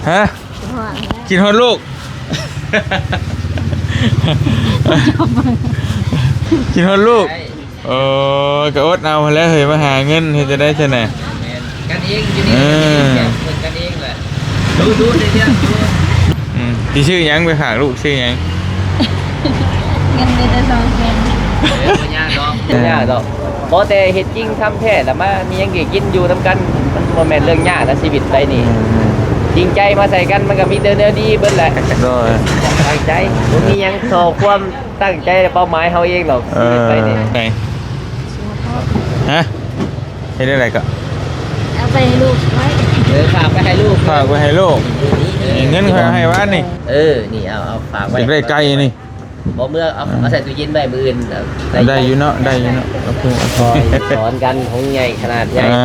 ຮະ? ຄິດຮອດແລ້ວ ຄິດຮອດລູກ ຄິດຮອດລູກ. ໂອ້ຍ ກໍອົດເອົາຫັ້ນແຫຼະເຮີ້ຍ ມາຫາເງິນເຮັດຈັ່ງໃດຊັ້ນນະ? ແມ່ນ ກັນເອງຢູ່ນີ້ ເອີ ເພິ່ນກັນເອງແຫຼະ ດູໆ ໃນເລື່ອງຢູ່. ອືມ ຊິຊື້ຫຍັງໄປຝາກລູກ? ຊື້ຫຍັງ? ເງິນມີແຕ່ສອງແສນ. ເອີ ບໍ່ຍາກດອກ ບໍ່ຍາກດອກ. ບໍ່ແຕ່ເຮັດຈິງທຳແທ້ລະມາ ມີຫຍັງກໍກິນຢູ່ນຳກັນ ມັນບໍ່ແມ່ນເລື່ອງຍາກນະ ຊີວິດໄປນີ້. ອືມ ຈິງໃຈມາໃສ່ກັນ ມັນກໍມີແຕ່ແນວດີເບິດແຫຼະ. ໂດຍ ຕັ້ງໃຈ ບໍ່ມີຫຍັງທໍ່ຄວາມຕັ້ງໃຈ ແລະ ເປົ້າໝາຍເຮົາເອງດອກ ເອີ ຊີວິດໄປນີ້. ໄປ ຮະ? ເຮັດຈັ່ງໃດກໍ? ເອົາໄປໃຫ້ລູກໄວ້. ເອີ ຝາກໄປໃຫ້ລູກ ຝາກໄວ້ໃຫ້ລູກ. ນີ້ ນີ້ ນີ້ ເງິນຂ້ອຍໃຫ້ວານນີ້. ເອີ ນີ້ ເອົາ ເອົາຝາກໄວ້ ຢາກໄດ້ໄກ່ນີ້. ບໍ່ເມືອ ເອົາ ເອີ ເອົາໃສ່ຕູ້ເຢັນໄວ້ມື້ອື່ນ. ໄດ້ຢູ່ເນາະ ໄດ້ຢູ່ເນາະ. ໂອເຄ ໂອເຄ ສອນກັນ ຂອງໃຫຍ່ຂະໜາດໃຫຍ່. ອ່າ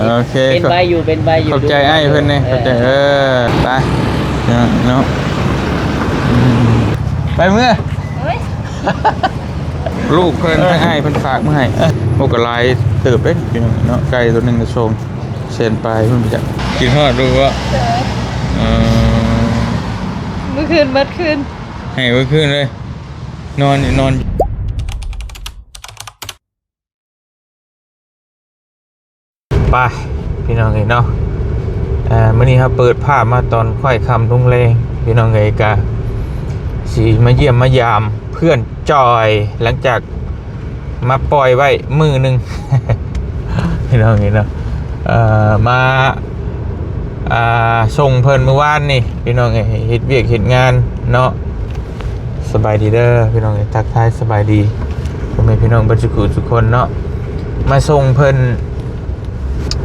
ໂອເຄ ເປັນໄວຢູ່ ເປັນໄວຢູ່. ຂອບໃຈອ້າຍເພິ່ນແດ່ ເອີ ຂອບໃຈ. ເອີ ໄປເນາະ ໄປເມືອ. ໂອ້ຍ ລູກເພິ່ນ ເອີ ໄປ ອ້າຍເພິ່ນຝາກມາໃຫ້. ໂອ້ ກໍຫຼາຍເຕີບເດ້ພີ່ນ້ອງເນາະ ໄກ່ໂຕໜຶ່ງກໍສອງແສນປາຍພຸ້ນຈັກ. ຄິດຮອດລູກບໍ່? ເອີ ເອີ ມື້ຄືນເບິດຄືນ ໃຫ້ເບິດຄືນເລີຍ ນອນຢູ່ ນອນ. ໄປພີ່ນ້ອງເອີຍເນາະ ເອີ ມື້ນີ້ເຮົາເປີດພາບມາຕອນຄ້ອຍຄ່ຳລຸງແລງ ພີ່ນ້ອງເອີຍ ກະຊິມາຢ້ຽມມາຢາມເພື່ອນຈ່ອຍ ຫຼັງຈາກມາປ່ອຍໄວ້ມື້ໜຶ່ງ ພີ່ນ້ອງເອີຍເນາະ ເອີ ມາ ອ່າ ສົ່ງເພິ່ນມື້ວານນີ້ ພີ່ນ້ອງເອີຍ ເຮັດວຽກເຮັດງານເນາະ. ສະບາຍດີເດີພີ່ນ້ອງເອີຍ ທັກທາຍສະບາຍດີພໍ່ແມ່ພີ່ນ້ອງເບິດສຸຂູສຸຄົນເນາະ ມາສົ່ງເພິ່ນ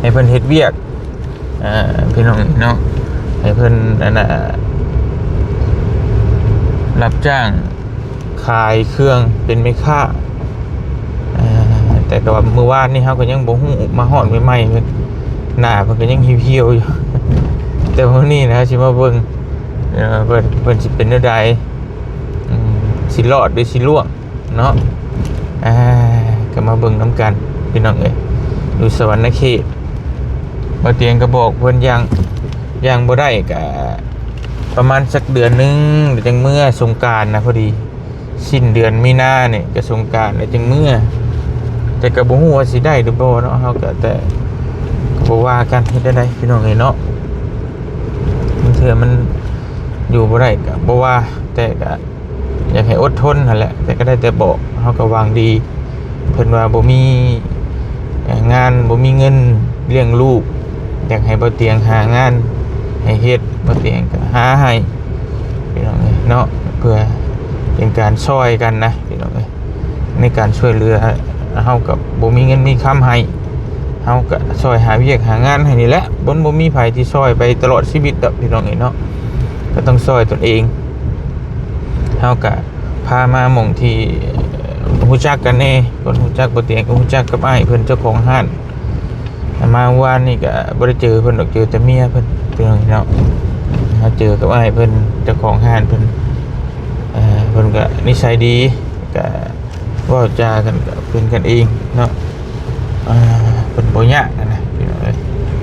ໃຫ້ເພິ່ນເຮັດວຽກ ເອີ ພີ່ນ້ອງເນາະ ໃຫ້ເພິ່ນ ອັນນ່າ ຮັບຈ້າງຂາຍເຄື່ອງເປັນແມ່ຄ້າ ເອີ ແຕ່ກໍວ່າມື້ວານນີ້ເຮົາກໍຍັງບໍ່ຮູ້ ມາຮອດໃໝ່ໆ ໜ້າເພິ່ນກໍຍັງຫ່ຽວໆຢູ່ ແຕ່ມື້ນີ້ນະ ເຮົາຊິມາເບິ່ງ ເອີ ເພິ່ນ ເພິ່ນຊິເປັນແນວໃດ ອືມ ຊິລອດຫຼືຊິລ່ວງເນາະ. ອ່າ ກໍມາເບິ່ງນຳກັນພີ່ນ້ອງເອີຍ ຢູ່ສະຫວັນນະເຂດ ບ່າວຕຽງກໍບອກເພິ່ນ ຍ່າງ ຍ່າງບໍ່ໄດ້ກໍປະມານສັກເດືອນໜຶ່ງ ແລ້ວຈັ່ງເມືອສົງການນະ ພໍດີສິ້ນເດືອນມີນານີ້ກໍສົງການ ແລ້ວຈຶ່ງເມືອ ແຕ່ກໍບໍ່ຮູ້ວ່າຊິໄດ້ຫຼືບໍ່ເນາະ ເຮົາກໍ ແຕ່ກໍບໍ່ວ່າກັນ ເຮັດແນວໃດພີ່ນ້ອງເອີຍເນາະ ບາງເທື່ອມັນຢູ່ບໍ່ໄດ້ກໍບໍ່ວ່າ ແຕ່ກໍ ຢາກໃຫ້ອົດທົນຫັ້ນແຫຼະ ແຕ່ກໍໄດ້ແຕ່ບອກ ເຮົາກໍຫວັງດີ ເພິ່ນວ່າບໍ່ມີ ເອີ ງານ ບໍ່ມີເງິນລ້ຽງລູກ ຢາກໃຫ້ບ່າວຕຽງຫາງານໃຫ້ເຮັດ ບ່າວຕຽງກໍຫາໃຫ້ ພີ່ນ້ອງເອີຍເນາະ ເພື່ອເປັນການຊ່ອຍກັນນະ ພີ່ນ້ອງເອີຍ ໃນການຊ່ວຍເຫຼືອ ເຮົາກໍບໍ່ມີເງິນມີຄຳໃຫ້ ເຮົາກໍຊ່ອຍຫາວຽກຫາງານໃຫ້ນີ້ແຫຼະ ບໍ່ ບໍ່ມີໃຜທີ່ຊ່ອຍໄປຕະຫຼອດຊີວິດດອກ ພີ່ນ້ອງເອີຍເນາະ ກໍຕ້ອງຊ່ອຍຕົນເອງ ເຮົາກະພາມາໝ່ອງທີ່ ເອີ ຮູ້ຈັກກັນແດ່ ເພິ່ນຮູ້ຈັກ ບໍ່ຕຽງກໍຮູ້ຈັກກັບອ້າຍເພິ່ນເຈົ້າຂອງຮ້ານ ມາວານນີ້ກະບໍ່ໄດ້ເຈີເພິ່ນດອກ ເຈີແຕ່ເມຍເພິ່ນ ພີ່ນ້ອງເນາະ ມາເຈີກັບອ້າຍເພິ່ນເຈົ້າຂອງຮ້ານເພິ່ນ ເອີ ເພິ່ນກະນິໄສດີ ກະເວົ້າຈາກັນກະເປັນກັນເອງເນາະ ອ່າ ເພິ່ນບໍ່ຍາກຫັ້ນນະ ພີ່ນ້ອງເອີຍ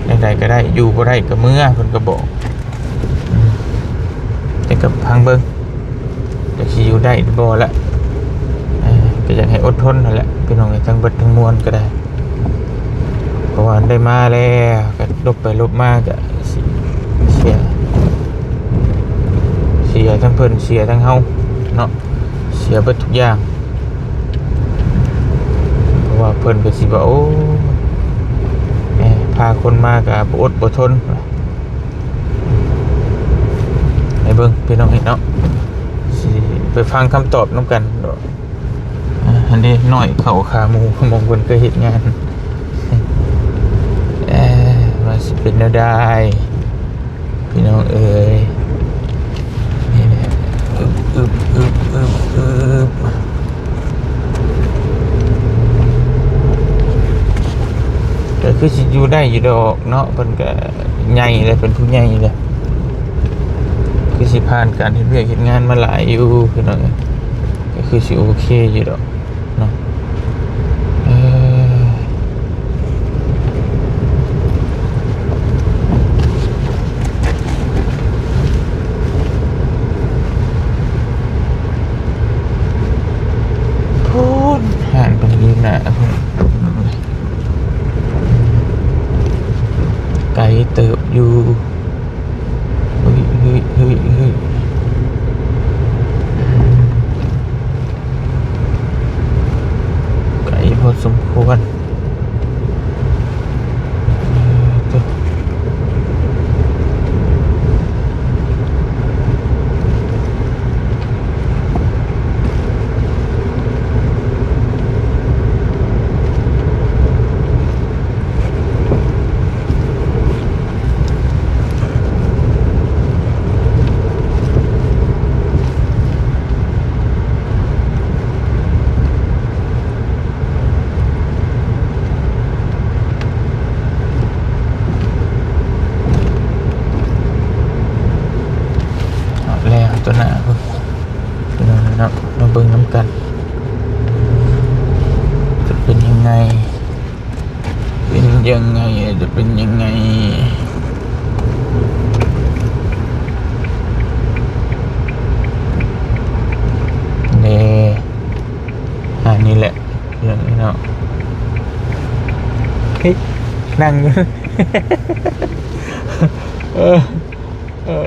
ແນວໃດກໍໄດ້ ຢູ່ບໍ່ໄດ້ກໍເມືອ ເພິ່ນກໍບອກ ອືມ ແຕ່ກໍຟັງເບິ່ງ ກໍຊິຢູ່ໄດ້ບໍ່ລະ ເອີ ກໍຢາກໃຫ້ອົດທົນຫັ້ນແຫຼະ ພີ່ນ້ອງເອີຍ ທັງເບິດທັງມວນກໍໄດ້ ເພາະວ່າໄດ້ມາແລ້ວ ກໍຫຼົບໄປຫຼົບມາ ກໍຊິເສຍ ເສຍທັງເພິ່ນ ເສຍທັງເຮົາເນາະ ເສຍເບິດທຸກຢ່າງ ເພາະວ່າເພິ່ນກໍຊິວ່າ ໂອ້ ແໝ່ ພາຄົນມາກໍບໍ່ອົດບໍ່ທົນ ໃຫ້ເບິ່ງພີ່ນ້ອງເອີຍເນາະ ຊິໄປຟັງຄຳຕອບນຳກັນເນາະ ອ່າ ອັນນີ້ນ້ອຍເຂົ້າຂາໝູ ໝ່ອງເພິ່ນເຄີຍເຮັດງານ ເອີ ວ່າຊິເປັນແນວໃດ ພີ່ນ້ອງເອີຍ ນີ້ແຫຼະ ອຶບ ອຶບ ອຶບ ອຶບ ອຶບ ກໍຄືຊິຢູ່ໄດ້ຢູ່ດອກເນາະ ເພິ່ນກໍໃຫຍ່ແລ້ວ ເປັນຜູ້ໃຫຍ່ແລ້ວ ຄືຊິຜ່ານການເຮັດວຽກເຮັດງານມາຫຼາຍຢູ່ ພີ່ນ້ອງເອີຍ ກໍຄືຊິໂອເຄຢູ່ດອກ ເນາະ ເອີ ເອີ ເອີ ເອີ ຕົວໜ້າເບິ່ງ ພີ່ນ້ອງເນາະ ມາເບິ່ງນຳກັນ ຈະເປັນຍັງໄງ ເປັນຍັງໄງ ຈະເປັນຍັງໄງ ເດ້ ອ່າ ນີ້ແຫຼະ ເລື່ອງນີ້ເນາະ ເຮີ້ຍ ນັ່ງຢູ່ ເອີ ເອີ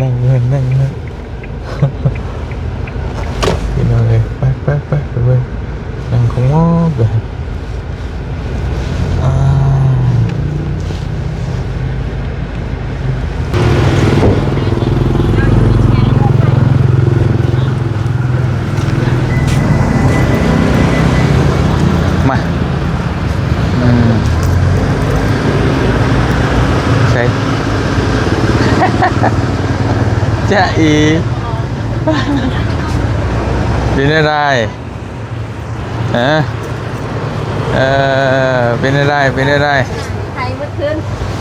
ນັ່ງຢູ່ຫັ້ນ ນັ່ງຢູ່ຫັ້ນ ພີ່ນ້ອງເອີຍ ໄປ ໄປ ໄປ ໄປເບິ່ງ ນັ່ງຂະງອບເລີຍ ອ່າ ມາ ອືມ ໃສ ຈ໊ະເອ ເປັນແນວໃດ? ຮະ? ເອີ ເປັນແນວໃດ? ເປັນແນວໃດ? ໄຫ້ເບິດຄືນ.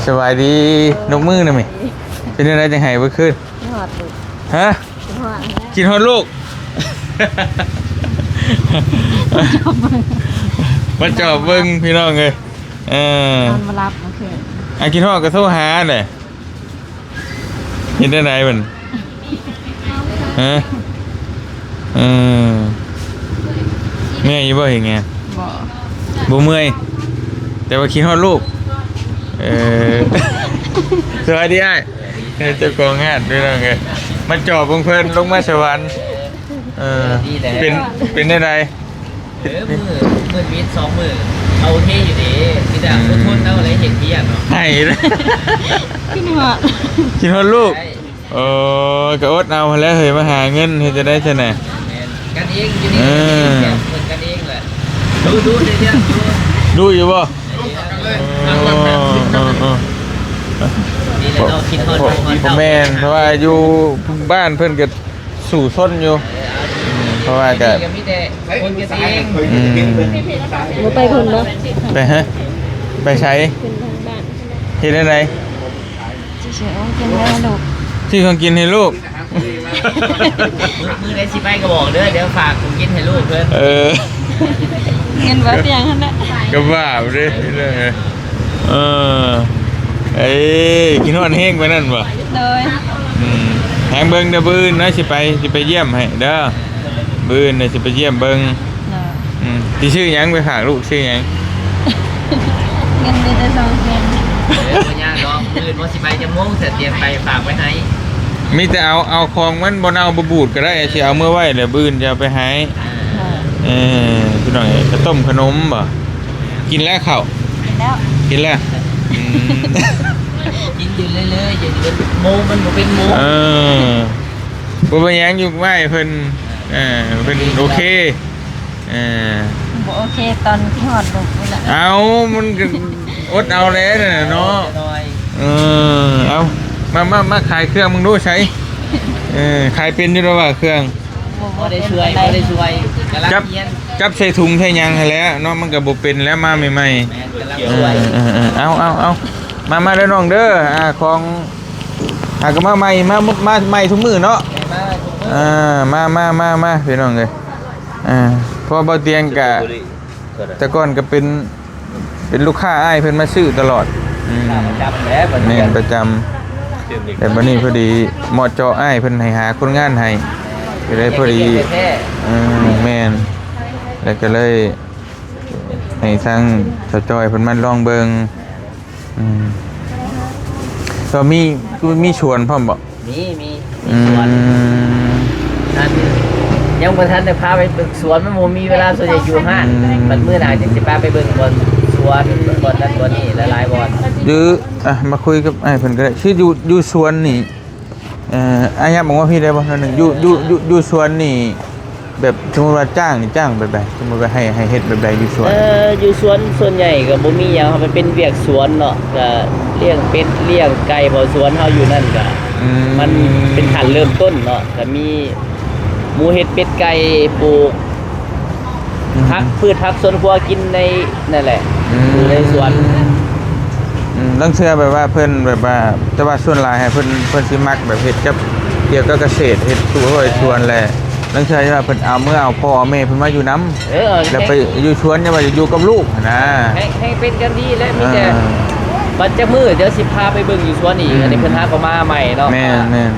ສະບາຍດີ. ເອີ ຍົກມືນຳແມ່. ເປັນແນວໃດຈັ່ງໄຫ້ເບິດຄືນ? ຮອດລູກ. ຮະ? ຮອດແລ້ວ. ຄິດຮອດລູກ ມາຈອບເບິ່ງ ມາຈອບເບິ່ງພີ່ນ້ອງເອີຍ ເອີ ນອນບໍ່ຫຼັບເມື່ອຄືນ ອ່າ ຄິດຮອດກໍໂທຫາແຫຼະ ເຮັດແນວໃດບັດ ຮະ ເອີ ເມື່ອຍຢູ່ບໍ່ເຮັດຫຍັງ? ບໍ່ ບໍ່ເມື່ອຍ ແຕ່ວ່າຄິດຮອດລູກ ເອີ ສະບາຍດີອ້າຍ. ເອີ ເຈົ້າຂອງຮ້ານພີ່ນ້ອງເອີຍ ມາຈອບເບິ່ງເພິ່ນລົງມາສະຫວັນ ເອີ ເປັນ ເປັນແນວໃດ? ເອີ ມື້ ມື້ວິດສອງມື້ ເອົາໂອເຄຢູ່ເດ້ ມີແຕ່ ອືມ ອົດທົນເອົາແຫຼະ ເຮັດວຽກເນາະ ໄຫ້ ຄິດຮອດ ຄິດຮອດລູກ ໃຊ່ ໂອ້ ກໍອົດເອົາຫັ້ນແຫຼະເຮີ້ຍ ມາຫາເງິນເຮັດຈັ່ງໃດຊັ້ນນະ ແມ່ນ ກັນເອງຢູ່ນີ້ ເອີ ເພິ່ນກັນເອງແຫຼະ ດຸ ດຸເດ້ ດຸ ດຸຢູ່ບໍ່? ເອີ ເອີ ເອີ ນີ້ແຫຼະເນາະ ຄິດຮອດ ຄິດຮອດ ບໍ່ແມ່ນ ເພາະວ່າຢູ່ບ້ານເພິ່ນກໍສູ້ຊົນຢູ່ ເອີ ເອົາ ເພາະວ່າກໍ ນີ້ກໍມີແຕ່ຄົນກັນເອງ ອືມ ບໍ່ໄປພຸ້ນບໍ່? ໄປຫາ ໄປໃສ? ຂຶ້ນທາງບ້ານ ເຮັດແນວໃດ? ຊິຊື້ຂອງກິນໃຫ້ລູກ ຊື້ຂອງກິນໃຫ້ລູກ ມື້ ມື້ໃດຊິໄປກໍບອກເດີ ດຽວຝາກຂອງກິນໃຫ້ລູກເພິ່ນ ເອີ ເງິນບໍ່ຕຽງຫັ້ນແຫຼະ ກໍວ່າໄປເດ້ ເອີ ເອີ ຄິດຮອດແຮງປານນັ້ນບໍ່? ໂດຍ ອືມ ແຮງເບິ່ງເດີ ມື້ອື່ນນະຊິໄປ ຊິໄປຢ້ຽມໃຫ້ເດີ ມື້ອື່ນນະຊິໄປຢ້ຽມເບິ່ງ ໂດຍ ອືມ ຊິຊື້ຫຍັງໄປຝາກລູກ ຊື້ຫຍັງ? ເງິນມີແຕ່ສອງແສນ ເອີ ບໍ່ຍາກດອກ ມື້ອື່ນວ່າຊິໄປຈັກໂມງ ສະຕຽມໄປຝາກໄວ້ໃຫ້ ມີແຕ່ເອົາ ເອົາຂອງມັນບໍ່ເນົ່າບໍ່ບູດກໍໄດ້ ຊິເອົາເມືອໄວ້ ແລ້ວມື້ອື່ນຈະເອົາໄປໃຫ້ ເອີ ພີ່ນ້ອງເອີຍ ເຂົ້າຕົ້ມຂະໜົມບໍ່? ກິນແລ້ວເຂົ້າ? ກິນແລ້ວ ກິນແລ້ວ ອືມ ກິນຢູ່ເລື້ອຍໆ ຢູ່ ໂມງມັນບໍ່ເປັນໂມງ ເອີ ບໍ່ເປັນຫຍັງ ຢູ່ໃກ້ເພິ່ນ ເອີ ເພິ່ນໂອເຄ ເອີ ບໍ່ໂອເຄຕອນຄິດຮອດລູກພຸ້ນລະ ເອົ້າ ມັນກໍອົດເອົາແຫຼະນັ້ນນະເນາະ ເອີ ເອົາ ມາ ມາ ມາຂາຍເຄື່ອງເບິ່ງດູໃສ ເອີ ຂາຍເປັນຢູ່ແລ້ວວ່າເຄື່ອງ ບໍ່ ບໍ່ໄດ້ຊ່ວຍ ບໍ່ໄດ້ຊ່ວຍ ກຳລັງ ຈັບ ຮຽນ ຈັບໃສ່ຖົງໃສ່ຫຍັງຫັ້ນແຫຼະເນາະ ມັນກໍບໍ່ເປັນແລ້ວ ມາໃໝ່ໆ ແມ່ນ ກຳລັງ ເອີ ຊ່ວຍ ເອີ ເອີ ເອີ ເອົາ ເອົາ ເອົາ ມາ ມາເດີນ້ອງເດີ ອ່າ ຂອງ ອ່າ ກໍມາໃໝ່ ມາ ມາໃໝ່ທຸກມື້ເນາະ ແມ່ນ ມາທຸກມື້ ອ່າ ມາ ມາ ມາ ມາ ພີ່ນ້ອງເອີຍ ອ່າ ເພາະວ່າບ່າວຕຽງກະ ແຕ່ກ່ອນກໍເປັນ ເປັນລູກຄ້າອ້າຍເພິ່ນມາຊື້ຕະຫຼອດ ອືມ ປະຈຳແຫຼະ ແມ່ນ ປະຈຳ ແຕ່ບັດນີ້ພໍດີເໝາະເຈາະ ອ້າຍເພິ່ນໃຫ້ຫາຄົນງານໃຫ້ ກໍເລີຍພໍດີ ເອີ ແມ່ນ ແລ້ວກໍເລີຍໃຫ້ທາງສາວຈ້ອຍເພິ່ນມາລອງເບິ່ງ ອືມ ກໍມີ ຄືມີສວນພ້ອມບໍ່? ມີ ມີ ມີສວນ ອືມ ອັນ ຍັງບໍ່ທັນໄດ້ພາໄປເບິ່ງສວນ ມັນບໍ່ມີເວລາ ສ່ວນໃຫຍ່ຢູ່ຮ້ານ ອືມ ບັດມື້ໜ້າຈຶ່ງຊິພາໄປເບິ່ງບ່ອນສວນ ບ່ອນນັ້ນບ່ອນນີ້ ຫຼາຍໆບ່ອນ ຫຼື ອ່ະ ມາຄຸຍກັບອ້າຍເພິ່ນກໍໄດ້ ຄືຢູ່ ຢູ່ສວນນີ້ ເອີ ອ້າຍ ຍັບອອກມາພີ້ໄດ້ບໍ່? ໜ້ອຍໜຶ່ງ ຢູ່ ຢູ່ ຢູ່ ຢູ່ສວນນີ້ ແບບສົມມຸດວ່າຈ້າງນີ້ ຈ້າງແບບໃດ? ສົມມຸດວ່າໃຫ້ ໃຫ້ເຮັດແບບໃດຢູ່ສວນ? ເອີ ຢູ່ສວນສ່ວນໃຫຍ່ກໍບໍ່ມີຫຍັງ ເຮົາໄປເປັນວຽກສວນເນາະ ກໍລ້ຽງເປັດລ້ຽງໄກ່ ເພາະສວນເຮົາຢູ່ນັ້ນກໍ ອືມ ມັນເປັນຂັ້ນເລີ່ມຕົ້ນເນາະ ກໍມີໝູເຫັດເປັດໄກ່ ປູກ ອືມ ຜັກ ພືດຜັກສວນຄົວກິນໃນນັ້ນແຫຼະ ອືມ ຢູ່ໃນສວນ ອືມ ລາງເທື່ອແບບວ່າເພິ່ນແບບວ່າ ແຕ່ວ່າສ່ວນຫຼາຍໃຫ້ເພິ່ນ ເພິ່ນຊິມັກແບບເຮັດກັບ ກ່ຽວກັບກະເສດ ເຮັດສວນ ເຮັດສວນແຫຼະ. ລາງເທື່ອວ່າເພິ່ນເອົາເມືອເອົາພໍ່ເອົາແມ່ເພິ່ນມາຢູ່ນຳ ເອີ ແລ້ວໄປຢູ່ສວນ ຢ່າວ່າຢູ່ກັບລູກຫັ້ນນະ. ແຮງ ແຮງເປັນກັນດີແຫຼະ ມີແຕ່ ເອີ ບັດຈັກມື້ດຽວຊິພາໄປເບິ່ງຢູ່ສວນອີກ. ອືມ ອັນນີ້ເພິ່ນຫາກໍມາໃໝ່ເນາະ. ແມ່ນ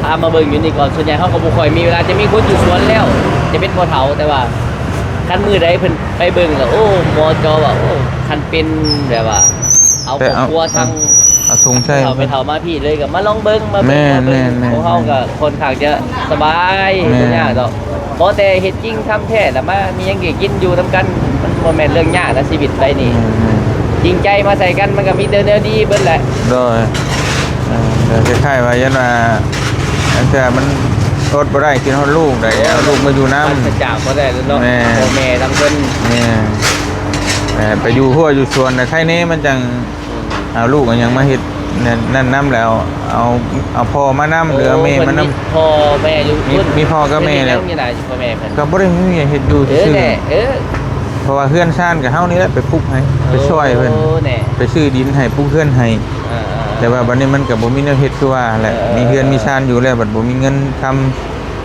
ໆ ພາມາເບິ່ງຢູ່ນີ້ກ່ອນ. ສ່ວນໃຫຍ່ເຮົາກໍບໍ່ຄ່ອຍມີເວລາ ຈະມີຄົນຢູ່ສວນແລ້ວ ຈະເປັນພໍ່ເຖົ້າ. ແຕ່ວ່າຄັນມື້ໃດເພິ່ນໄປເບິ່ງແລ້ວ ໂອ້ ໝໍຈໍວ່າ ໂອ້ ຄັນເປັນແບບວ່າ ເອົາຄອບຄົວທາງ ເອົາ ເອົາ ເອົາສົ່ງໃສ່ ເຖົ້າແມ່ເຖົ້າມາພີ້ເລີຍ ກໍມາລອງເບິ່ງ ມາເບິ່ງ ແມ່ນ ມາເບິ່ງ ແມ່ນ ແມ່ນ ຂອງເຮົາກໍຄ່ອນຂ້າງຈະສະບາຍ ແມ່ນ ບໍ່ຍາກດອກ. ຂໍແຕ່ເຮັດຈິງທຳແທ້ ແລ້ວມາມີຫຍັງກໍກິນຢູ່ນຳກັນ ມັນບໍ່ແມ່ນເລື່ອງຍາກນະ ຊີວິດໄປນີ້. ແມ່ນໆ ຈິງໃຈມາໃສ່ກັນ ມັນກໍມີແຕ່ແນວດີເບິດແຫຼະ. ໂດຍ ເອີ ກໍຄ້າຍໆວ່າ ຢ້ານວ່າ ລາງເທື່ອມັນອົດບໍ່ໄດ້ ຄິດຮອດລູກໃດ ເອີ ເອົາລູກມາຢູ່ນຳ ປາສຈາກບໍ່ໄດ້ແລ້ວເນາະ. ແມ່ນ ພໍ່ແມ່ນຳເພິ່ນ ແມ່ນ ແມ່ນ ໄປຢູ່ຮົ້ວຢູ່ສວນນະ ໄຄແນ່ ມັນຈັ່ງ ເອົາລູກເອົາຫຍັງມາເຮັດນັ້ນນຳ ແລ້ວເອົາ ເອົາພໍ່ມານຳ ຫຼືເອົາແມ່ມານຳ. ເອີ ເພິ່ນມີພໍ່ແມ່ຢູ່ ມີ ພຸ້ນ ມີພໍ່ກັບແມ່ແລ້ວ ເຮັດຫຍັງຢູ່ນະ ພໍ່ແມ່ເພິ່ນ ກໍບໍ່ໄດ້ມີຫຍັງເຮັດຢູ່ ເອີ ຊື່ໆ ແຫຼະ ເອີ ເພາະວ່າເຮືອນຊານກໍເຮົານີ້ແຫຼະໄປປຸກໃຫ້ ໂອ້ ໄປຊ່ອຍເພິ່ນ ແນ່ ໄປຊື້ດິນໃຫ້ ປຸກເຮືອນໃຫ້. ອ່າໆ ແຕ່ວ່າບັດນີ້ມັນກໍບໍ່ມີແນວເຮັດ ຄືວ່າແຫຼະ ເອີ ມີເຮືອນມີຊານຢູ່ແລ້ວ ບັດບໍ່ມີເງິນຄຳ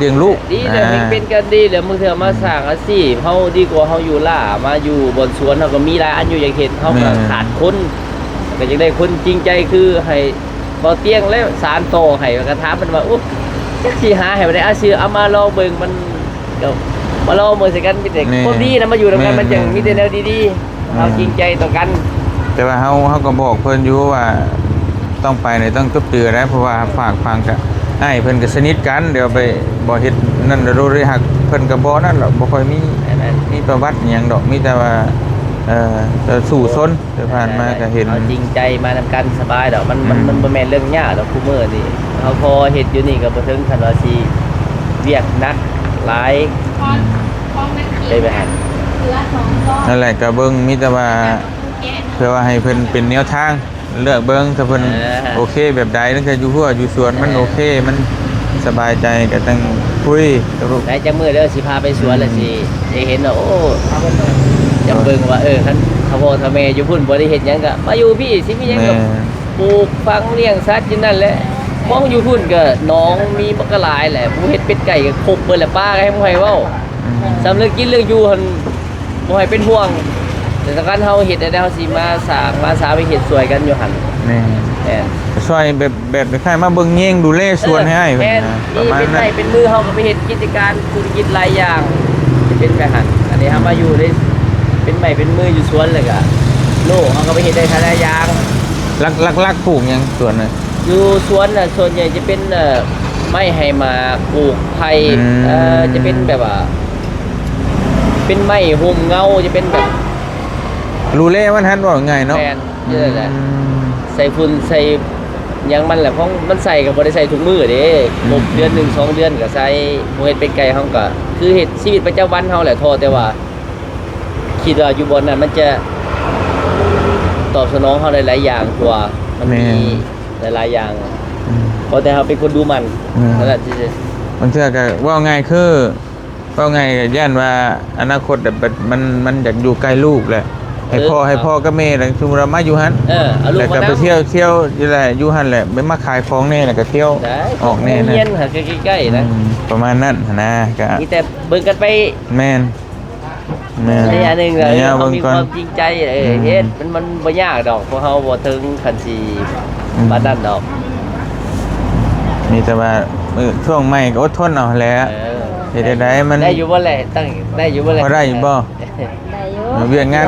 ລ້ຽງລູກ ດີແລ້ວ ອ່າ ເປັນການດີແລ້ວ. ບາງເທື່ອມາ ອືມ ສ້າງອາຊີບ ເຮົາດີກວ່າເຮົາຢູ່ລ້າ ມາຢູ່ບ່ອນສວນ ເຮົາກໍມີຫຼາຍອັນຢູ່ຢາກເຮັດ ເຮົາກໍ ແມ່ນ ຂາດຄົນ ກໍຢາກໄດ້ຄົນຈິງໃຈ ຄືໃຫ້ບໍ່ຕຽງແລ້ວ ສານຕໍ່ໃຫ້. ກໍຖາມເພິ່ນວ່າ ໂອ້ ຈັກຊິຫາໃຫ້ບໍ່ໄດ້ ອາຊີບ ເອົາມາລອງເບິ່ງ ມັນ ກໍມາລອງເບິ່ງໃສ່ກັນ ມີແຕ່ ແມ່ນ ຄວາມດີນະ ມາຢູ່ນຳກັນ ແມ່ນ ມັນຈັ່ງ ແມ່ນ ມີແຕ່ແນວດີໆ ແມ່ນ ເຮົາຈິງໃຈຕໍ່ກັນ. ແຕ່ວ່າເຮົາ ເຮົາກໍບອກເພິ່ນຢູ່ວ່າ ຕ້ອງໄປນີ້ຕ້ອງຈົບເຈືອໄດ໋ ເພາະວ່າຝາກຝັງກະ ອ້າຍເພິ່ນກໍສະໜິດກັນ ດຽວໄປບໍ່ເຮັດນັ້ນໂດຍ ຮັກເພິ່ນກໍບໍ່ນັ້ນດອກ ບໍ່ຄ່ອຍມີ ມີປະຫວັດຫຍັງດອກ ມີແຕ່ວ່າ ເອີ ສູ້ຊົນ ທີ່ຜ່ານມາກໍເຫັນ ເຮົາຈິງໃຈມານຳກັນສະບາຍດອກ ມັນ ມັນ ອືມ ມັນບໍ່ແມ່ນເລື່ອງຍາກດອກ ຄູ່ມື້ນີ້ ເຮົາພໍເຮັດຢູ່ນີ້ກໍບໍ່ເຖິງຂັ້ນວ່າຊິວຽກໜັກຫຼາຍ ອືມ ໄດ້ໄປຫັ້ນ ນັ້ນແຫຼະ ກໍເບິ່ງ ມີແຕ່ວ່າເພື່ອວ່າໃຫ້ເພິ່ນເປັນແນວທາງ ເລືອກເບິ່ງ ຖ້າເພິ່ນ ເອີ ໂອເຄແບບໃດ ນັ້ນກໍຢູ່ຮົ້ວຢູ່ສວນ ມັນ ເອີ ໂອເຄ ມັນສະບາຍໃຈ ກໍຈັ່ງຄຸຍກັບລູກ ໄດ້ຈັກມື້ເດີ ຊິພາໄປສວນ ອືມ ແລ້ວຊິໄດ້ເຫັນວ່າ ໂອ້ ຢາກເບິ່ງວ່າ ເອີ ຄັນຖ້າພໍ່ຖ້າແມ່ຢູ່ພຸ້ນບໍ່ໄດ້ເຮັດຫຍັງ ກໍມາຢູ່ພີ້ ຊິມີຫຍັງກໍ ແມ່ນ ປູກຝັງລ້ຽງສັດຢູ່ນັ້ນແຫຼະ. ມອງຢູ່ພຸ້ນກໍໜອງມີບັກກະຫຼາຍແຫຼະ ຜູ້ເຮັດເປັດໄກ່ກໍຄົບເບິດແຫຼະ ປາກໍໃຫ້ບໍ່ໃຫ້ເວົ້າ ອືມ ສ່ຳເລື່ອງກິນເລື່ອງຢູ່ຫັ້ນ ບໍ່ໃຫ້ເປັນຫ່ວງ ແຕ່ຖ້າຄັນເຮົາເຮັດໄດ້ ເຮົາຊິມາສ້າງມາສາໄປເຮັດຊ່ວຍກັນຢູ່ຫັ້ນ. ແມ່ນ ແມ່ນ ຊ່ວຍແບບ ແບບຄ້າຍໆມາເບິ່ງແຍງດູແລສວນໃຫ້ອ້າຍເພິ່ນນະ ປະມານນັ້ນ ເປັນໄມ້ເປັນມື ເຮົາກໍໄປເຮັດກິດຈະການທຸລະກິດຫຼາຍຢ່າງ ຈະເປັນແບບຫັ້ນ. ອັນນີ້ເຮົາມາຢູ່ໃນ ເປັນໄມ້ເປັນມືຢູ່ສວນ ແລ້ວກໍໂລກເຮົາກໍໄປເຮັດໄດ້ຫຼາຍໆຢ່າງ. ຫຼັກ ຫຼັກໆປູກຫຍັງສວນນະ? ຢູ່ສວນນະ ສ່ວນໃຫຍ່ຈະເປັນ ເອີ ໄມ້ໃຫ້ໝາກ ປູກໄຜ່ ອືມ ເອີ ຈະເປັນແບບວ່າ ເປັນໄມ້ຮົ່ມເງົາ ຈະເປັນແບບ ດູແລມັນຫັ້ນ ເວົ້າງ່າຍເນາະ. ແມ່ນ ອືມ ຢູ່ນັ້ນແຫຼະ ໃສ່ຝຸ່ນໃສ່ຫຍັງມັນແຫຼະ ຂອງມັນໃສ່ກໍບໍ່ໄດ້ໃສ່ທຸກມື້ເດ້ ອືມ ຄົບເດືອນໜຶ່ງສອງເດືອນກໍໃສ່. ໝູເຮັດເປັດໄກ່ເຮົາກໍຄືເຮັດຊີວິດປະຈຳວັນເຮົາແຫຼະ ທໍ່ແຕ່ວ່າ ຄິດວ່າຢູ່ບ່ອນນັ້ນມັນຈະຕອບສະໜອງເຮົາໄດ້ຫຼາຍຢ່າງ ເພາະວ່າມັນມີ ແມ່ນ ຫຼາຍໆຢ່າງ ອືມ ພໍແຕ່ເຮົາເປັນຄົນດຸໝັ່ນ ແມ່ນ ເທົ່ານັ້ນຊື່ໆ. ບາງເທື່ອກໍເວົ້າງ່າຍຄື ເວົ້າງ່າຍກໍຢ້ານວ່າອະນາຄົດແບບມັນ ມັນຢາກຢູ່ໃກ້ລູກແຫຼະ ໃຫ້ພໍ່ ເອີ ໃຫ້ພໍ່ກັບແມ່ແຫຼະ ສົມມຸດວ່າມາຢູ່ຫັ້ນ ເອີ ເອົາລູກມານຳ ແລ້ວກໍໄປທ່ຽວ ທ່ຽວຢູ່ແຫຼະ ຢູ່ຫັ້ນແຫຼະ ໄປມາຂາຍຂອງແດ່ ແລ້ວກໍທ່ຽວ ໄດ້ ອອກແດ່ນະ ໂຮງຮຽນຫາໃກ້ໆນະ ອືມ ປະມານນັ້ນຫັ້ນນະ ກໍມີແຕ່ເບິ່ງກັນໄປ ແມ່ນ ແມ່ນ ອັນນີ້ອັນໜຶ່ງ ເອີ ເຮົາມີຄວາມຈິງໃຈ ເອີ ອືມ ເຮັດ ມັນ ມັນບໍ່ຍາກດອກ ພວກເຮົາບໍ່ເຖິງຂັ້ນຊິ ອືມ ປານນັ້ນດອກ. ມີແຕ່ວ່າ ເອີ ຊ່ວງໃໝ່ກໍອົດທົນເອົາແຫຼະ ເອີ ເຮັດໄດ້ໃດ໋ ມັນ ໄດ້ຢູ່ບໍ່ແຫຼະ ຕັ້ງ ໄດ້ຢູ່ບໍ່ແຫຼະ ພໍໄດ້ຢູ່ບໍ່? ໄດ້ຢູ່ ວຽກງານ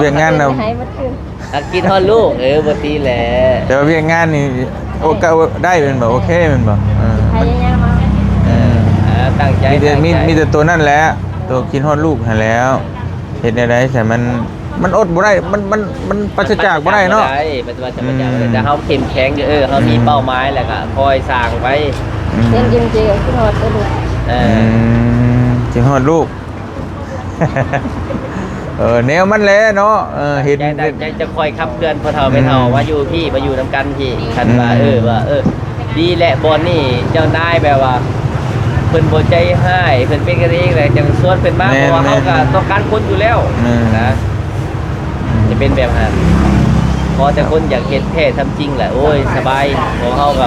ວຽກງານນະ ໃຫ້ມັນຄືນ ຮັກກິນຮອດລູກ ເອີ ບໍ່ຕິແຫຼະ ແຕ່ວ່າວຽກງານນີ້ ໂອ ກໍໄດ້ແມ່ນບໍ່? ໂອເຄແມ່ນບໍ່? ເອີ ພະຍາຍາມເອົາ ເອີ ຕັ້ງໃຈ ມີແຕ່ ຕັ້ງໃຈ ມີ ມີແຕ່ໂຕນັ້ນແຫຼະ ໂຕຄິດຮອດລູກຫັ້ນແຫຼ້ວ ເຮັດແນວໃດຊະ ມັນ ມັນອົດບໍ່ໄດ້ ມັນ ມັນ ມັນປາສະຈາກບໍ່ໄດ້ເນາະ ມັນປາສະຈາກບໍ່ໄດ້ ມັນປາສະຈາກບໍ່ໄດ້ ອືມ ແຕ່ເຮົາເຂັ້ມແຂງຢູ່ ເອີ ເຮົາມີ ອືມ ເປົ້າໝາຍ ແລ້ວກໍຄອຍສ້າງໄປ ອືມ ເຫັນຢູ່ ເຫັນຢູ່ ຄິດຮອດແຕ່ລູກ ເອີ ອືມ ຄິດຮອດລູກ ເອີ ແນວມັນແຫຼະເນາະ ເອີ ເຫັນ ໃຈ ໃຈຈະຄອຍຂັບເຄື່ອນພໍ່ເຖົ້າແມ່ເຖົ້າ ອືມ ມາຢູ່ພີ້ ມາຢູ່ນຳກັນພີ້ ຄັນວ່າ ອືມ ເອີ ວ່າ ເອີ ດີແຫຼະ ບ່ອນນີ້ເຈົ້ານາຍແບບວ່າ ເພິ່ນບໍ່ໃຈຮ້າຍ ເພິ່ນເປັນກັນເອງແຫຼະ ຈັ່ງຊວນເພິ່ນມາ ແມ່ນ ເພາະວ່າເຮົາກໍ ແມ່ນ ຕ້ອງການຄົນຢູ່ແລ້ວ ແມ່ນ ນະ ອືມ ຈະເປັນແບບນັ້ນ ຂໍແຕ່ຄົນຢາກເຮັດແທ້ທຳຈິງແຫຼະ ໂອ້ຍ ສະບາຍ ຂອງເຮົາກໍ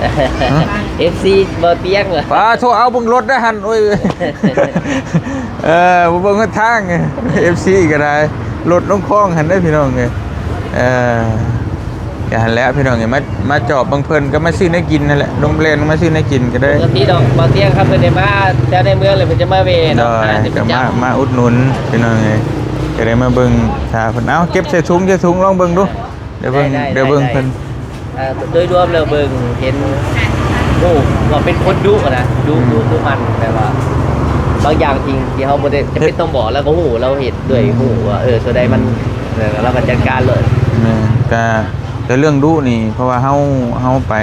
ຮະ? ເອັຟຊີບໍ່ຕຽງຫວາ? ປາໂທ ເອົາເບິ່ງລົດໄດ້ຫັ້ນ ໂອ້ຍ ເອີ ບໍ່ເບິ່ງຫົນທາງ ເອັຟຊີກໍໄດ້ ລົດລົງຄອງຫັ້ນເດ້ພີ່ນ້ອງເອີຍ ເອີ ກໍຫັ້ນແຫຼະພີ່ນ້ອງເອີຍ ມາ ມາຈອບເບິ່ງເພິ່ນ ກໍມາຊື້ແນວກິນຫັ້ນແຫຼະ ລົງແລ່ນມາຊື້ແນວກິນກໍໄດ້ ປົກກະຕິດອກ ບໍ່ຕຽງຄັນເພິ່ນໄດ້ມາແຖວໃນເມືອງແລ້ວ ເພິ່ນຈະມາແວ່ເນາະ ໂດຍ ອ່າ ກໍມາ ມາອຸດໜູນພີ່ນ້ອງເອີຍ ກໍໄດ້ມາເບິ່ງຖ້າເພິ່ນ ເອົາ ເກັບໃສ່ຖົງ ໃສ່ຖົງລອງເບິ່ງດູ ດຽວເບິ່ງ ໄດ້ ດຽວເບິ່ງ ໄດ້ ເພິ່ນ ເອີ ໂດຍລວມແລ້ວເບິ່ງເຫັນ ໂອ້ ວ່າເປັນຄົນດຸນະ ດຸ ອືມ ດຸ ດຸໝັ່ນ ແບບວ່າບາງຢ່າງທີ່ ທີ່ເຮົາບໍ່ໄດ້ຈຳເປັນຕ້ອງບອກ ລາວກໍຮູ້ ລາວເຮັດດ້ວຍ ອືມ ຮູ້ວ່າ ເອີ ໂຕໃດມັນ ເອີ ລາວກໍຈັດການໂລດ ແມ່ນ ກະ ແຕ່ເລື່ອງດຸນີ້ ເພາະວ່າເຮົາ ເຮົາໄປ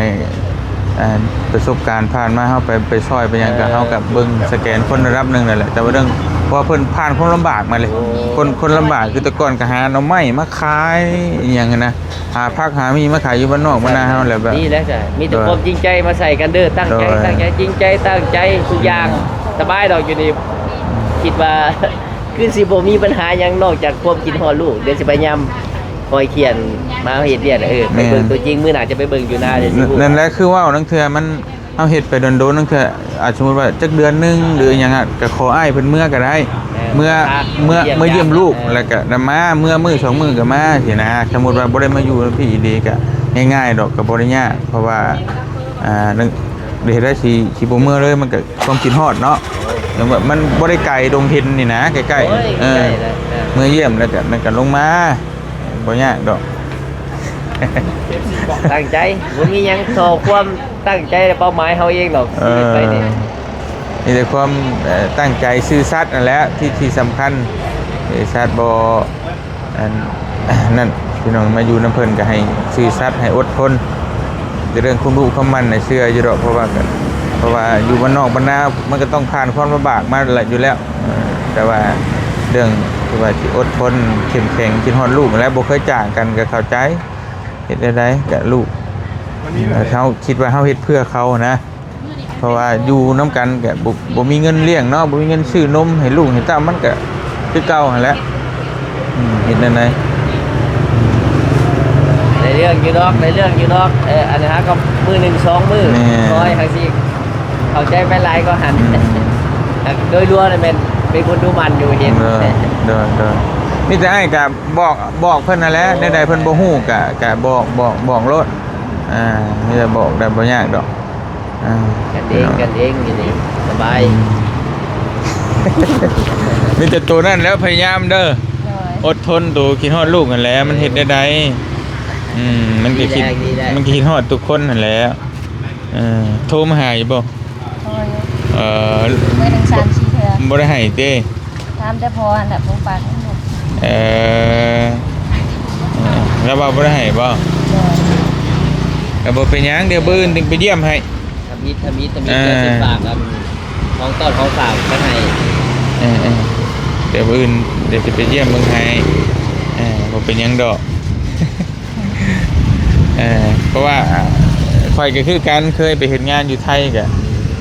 ເອີ ປະສົບການຜ່ານມາ ເຮົາໄປ ໄປຊ່ອຍໄປຫຍັງ ເອີ ກໍເຮົາກໍເບິ່ງສະແກນຄົນລະດັບໜຶ່ງນັ້ນແຫຼະ ແຕ່ວ່າເລື່ອງ ເພາະວ່າເພິ່ນຜ່ານຄວາມລຳບາກມາເລີຍ ໂອ້ ຄົນ ຄົນລຳບາກ ຄືແຕ່ກ່ອນກໍຫາໜໍ່ໄມ້ມາຂາຍອີ່ຫຍັງຫັ້ນນະ ຫາຜັກຫາໝີ່ມາຂາຍຢູ່ບ້ານນອກບ້ານນາເຮົາແຫຼະ ແບບ ນີ້ແຫຼະ ມີແຕ່ ໂດຍ ຄວາມຈິງໃຈມາໃສ່ກັນເດີ ຕັ້ງໃຈ ໂດຍ ຕັ້ງໃຈ ຈິງໃຈ ຕັ້ງໃຈ ທຸກຢ່າງ ອືມ ສະບາຍດອກຢູ່ນີ້ ອືມ ຄິດວ່າ ຄືຊິບໍ່ມີບັນຫາຫຍັງນອກຈາກຄວາມຄິດຮອດລູກ ດຽວຊິພະຍາຍາມຄອຍຂຽນມາເຮັດວຽກ ເອີ ໄປເບິ່ງ ແມ່ນ ຕົວຈິງ ມື້ໜ້າຈະໄປເບິ່ງຢູ່ນາ ດຽວຊິຮູ້ ນັ້ນແຫຼະ ຄືເວົ້າ ລາງເທື່ອມັນ ເຮົາເຮັດໄປດົນໆ ລາງເທື່ອ ອາດສົມມຸດວ່າຈັກເດືອນໜຶ່ງ ຫຼື ອີ່ຫຍັງ ອະ ກໍຂໍອ້າຍເພິ່ນເມືອກໍໄດ້ ແມ່ນ ເມືອ ເມືອ ເມືອຢ້ຽມລູກ ເອີ ແລ້ວກໍນຳມາ ເມືອມື້ສອງມື້ກໍມາຊີ້ນະ ສົມມຸດວ່າບໍ່ໄດ້ມາຢູ່ນຳພີ່ອີ່ຫຼີ ກໍງ່າຍໆ ດອກ ກໍບໍ່ໄດ້ຍາກ ເພາະວ່າ ອ່າ ເຮັດໄດ້ຊິ ຊິບໍ່ເມືອເລີຍ ມັນກໍ ຄວາມຄິດຮອດເນາະ ແຕ່ວ່າມັນບໍ່ໄດ້ໄກ ດົງເຫັນນີ້ນະ ໃກ້ໆ ໂອ້ຍ ເອີ ໃກ້ແລ້ວ ເອີ ເມືອຢ້ຽມແລ້ວກໍ ມັນກໍລົງມາ ບໍ່ຍາກດອກ ຕັ້ງໃຈ ບໍ່ມີຫຍັງ ເທົ່າຄວາມຕັ້ງໃຈ ແລະ ເປົ້າໝາຍເຮົາເອງດອກ ເອີ ຊີວິດໄປນີ້ ມີແຕ່ຄວາມ ເອີ ຕັ້ງໃຈ ຊື່ສັດນັ້ນແຫຼະ ທີ່ ທີ່ສຳຄັນ ຊື່ສັດ ບໍ່ ອັນ ນັ້ນ ພີ່ນ້ອງມາຢູ່ນຳເພິ່ນກໍໃຫ້ຊື່ສັດ ໃຫ້ອົດທົນ ແຕ່ເລື່ອງຄວາມດຸຄວາມໝັ່ນນະ ເຊື່ອຢູ່ດອກ ເພາະວ່າ ເພາະວ່າຢູ່ບ້ານນອກບ້ານນາ ມັນກໍຕ້ອງຜ່ານຄວາມລຳບາກມາແຫຼະ ຢູ່ແລ້ວ ເອີ ແຕ່ວ່າເລື່ອງທີ່ວ່າຊິອົດທົນ ເຂັ້ມແຂງ ຄິດຮອດລູກຫັ້ນແຫຼະ ບໍ່ເຄີຍຈາກກັນ ກໍເຂົ້າໃຈ ເຮັດແນວໃດກໍລູກ ເຮົາຄິດວ່າເຮົາເຮັດເພື່ອເຂົານະ. ເພາະວ່າຢູ່ນຳກັນກໍບໍ່ ບໍ່ມີເງິນລ້ຽງເນາະ ບໍ່ມີເງິນຊື້ນົມໃຫ້ລູກໃຫ້ເຕົ້າ ມັນກໍຄືເກົ່າຫັ້ນແຫຼະ ອືມ ເຮັດແນວໃດ ໄດ້ເລື່ອງຢູ່ດອກ ໄດ້ເລື່ອງຢູ່ດອກ ເອີ ອັນນີ້ຫາກໍມື້ໜຶ່ງສອງມື້ ແມ່ນ ຄອຍຫາຊິເຂົ້າໃຈໄປຫຼາຍກວ່າຫັ້ນ ອືມ ໂດຍລວມແມ່ນເປັນຄົນດຸໝັ່ນຢູ່ ເຫັນ ໂດຍ ໂດຍ ໂດຍ ມີແຕ່ອ້າຍກໍບອກ ບອກເພິ່ນຫັ້ນແຫຼະ ໂດຍ ແນວໃດເພິ່ນບໍ່ຮູ້ກໍ ກໍບອກ ບອກ ບອກໂລດ ອ່າ ມີແຕ່ບອກໄດ້ ບໍ່ຍາກດອກ. ອ່າ ກັນເອງ ພີ່ນ້ອງ ກັນເອງຢູ່ນີ້ສະບາຍ ອືມ ມີແຕ່ໂຕນັ້ນແຫຼະ ພະຍາຍາມເດີ ໂດຍ ອົດທົນ ໂຕຄິດຮອດລູກຫັ້ນແຫຼະ ມັນເຮັດແນວໃດ ອືມ ມັນກໍຄິດ ດີແລ້ວ ດີແລ້ວ ມັນກໍຄິດຮອດທຸກຄົນຫັ້ນແຫຼະ ເອີ ໂທມາຫາຢູ່ບໍ່? ໂທຢູ່ ເອີ ມື້ໜຶ່ງສາມສີ່ເທື່ອ ບໍ່ໄດ້ໃຫ້ເດ້? ຖາມແຕ່ພໍ່ຫັ້ນແຫຼະ ບໍ່ປາກ ເອີ ເອີ ລາວວ່າບໍ່ໄດ້ໃຫ້ບໍ່? ໂດຍ ກໍບໍ່ເປັນຫຍັງ ດຽວມື້ອື່ນຈຶ່ງໄປຢ້ຽມໃຫ້ ທຳອິດ ທຳອິດ ທຳອິດ ອ່າ ດຽວຊິຝາກ ອັນ ຂອງຕ້ອນຂອງຝາກໄປໃຫ້ ເອີ ເອີ ດຽວມື້ອື່ນ ດຽວຊິໄປຢ້ຽມເບິ່ງໃຫ້ ເອີ ບໍ່ເປັນຫຍັງດອກ. ເອີ ເພາະວ່າຂ້ອຍກໍຄືກັນ ເຄີຍໄປເຮັດງານຢູ່ໄທ ກໍ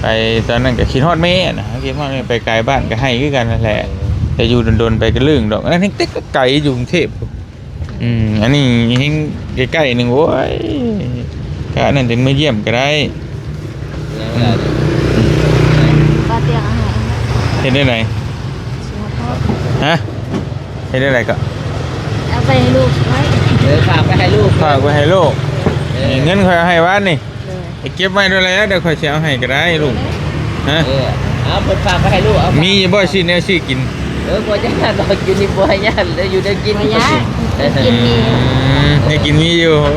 ໄປຕອນນັ້ນກໍຄິດຮອດແມ່ນະ ຄິດຮອດແມ່ ໄປໄກບ້ານກໍໃຫ້ຄືກັນນັ້ນແຫຼະ ແຕ່ຢູ່ດົນໆ ໄປກໍລຶ້ງດອກ ອັນນັ້ນແຮງແຕ່ໄກຢູ່ກຸງເທບ ອືມ ອັນນີ້ແຮງໃກ້ໆ ໜຶ່ງ ໂອ້ຍ ກະນັ້ນຈັ່ງມາຢ້ຽມກໍໄດ້ ອືມ ປາຕຽງເອົາໃຫ້ ເຮັດແນວໃດ? ຮະ? ເຮັດຈັ່ງໃດກໍ ເອົາໄປໃຫ້ລູກໄວ້ ເອີ ຝາກໄປໃຫ້ລູກ ຝາກໄປໃຫ້ລູກ ເອີ ເງິນຂ້ອຍເອົາໃຫ້ວານນີ້ ໂດຍ ໄປເກັບໄວ້ໂດນແລ້ວ ດຽວຂ້ອຍຊິເອົາໃຫ້ກໍໄດ້ລູກ ຮະ ເອີ ເອົາ ເພິ່ນຝາກໄປໃຫ້ລູກ ເອົາ ມີຢູ່ບໍ່ຊື້ແນວຊື້ກິນ? ເອີ ບໍ່ຍາກດອກ ຢູ່ນີ້ບໍ່ໃຫ້ຍາກ ແລ້ວຢູ່ໄດ້ກິນ ບໍ່ຍາກ ກິນມີ ອືມ ໄດ້ກິນມີຢູ່ ໂອ້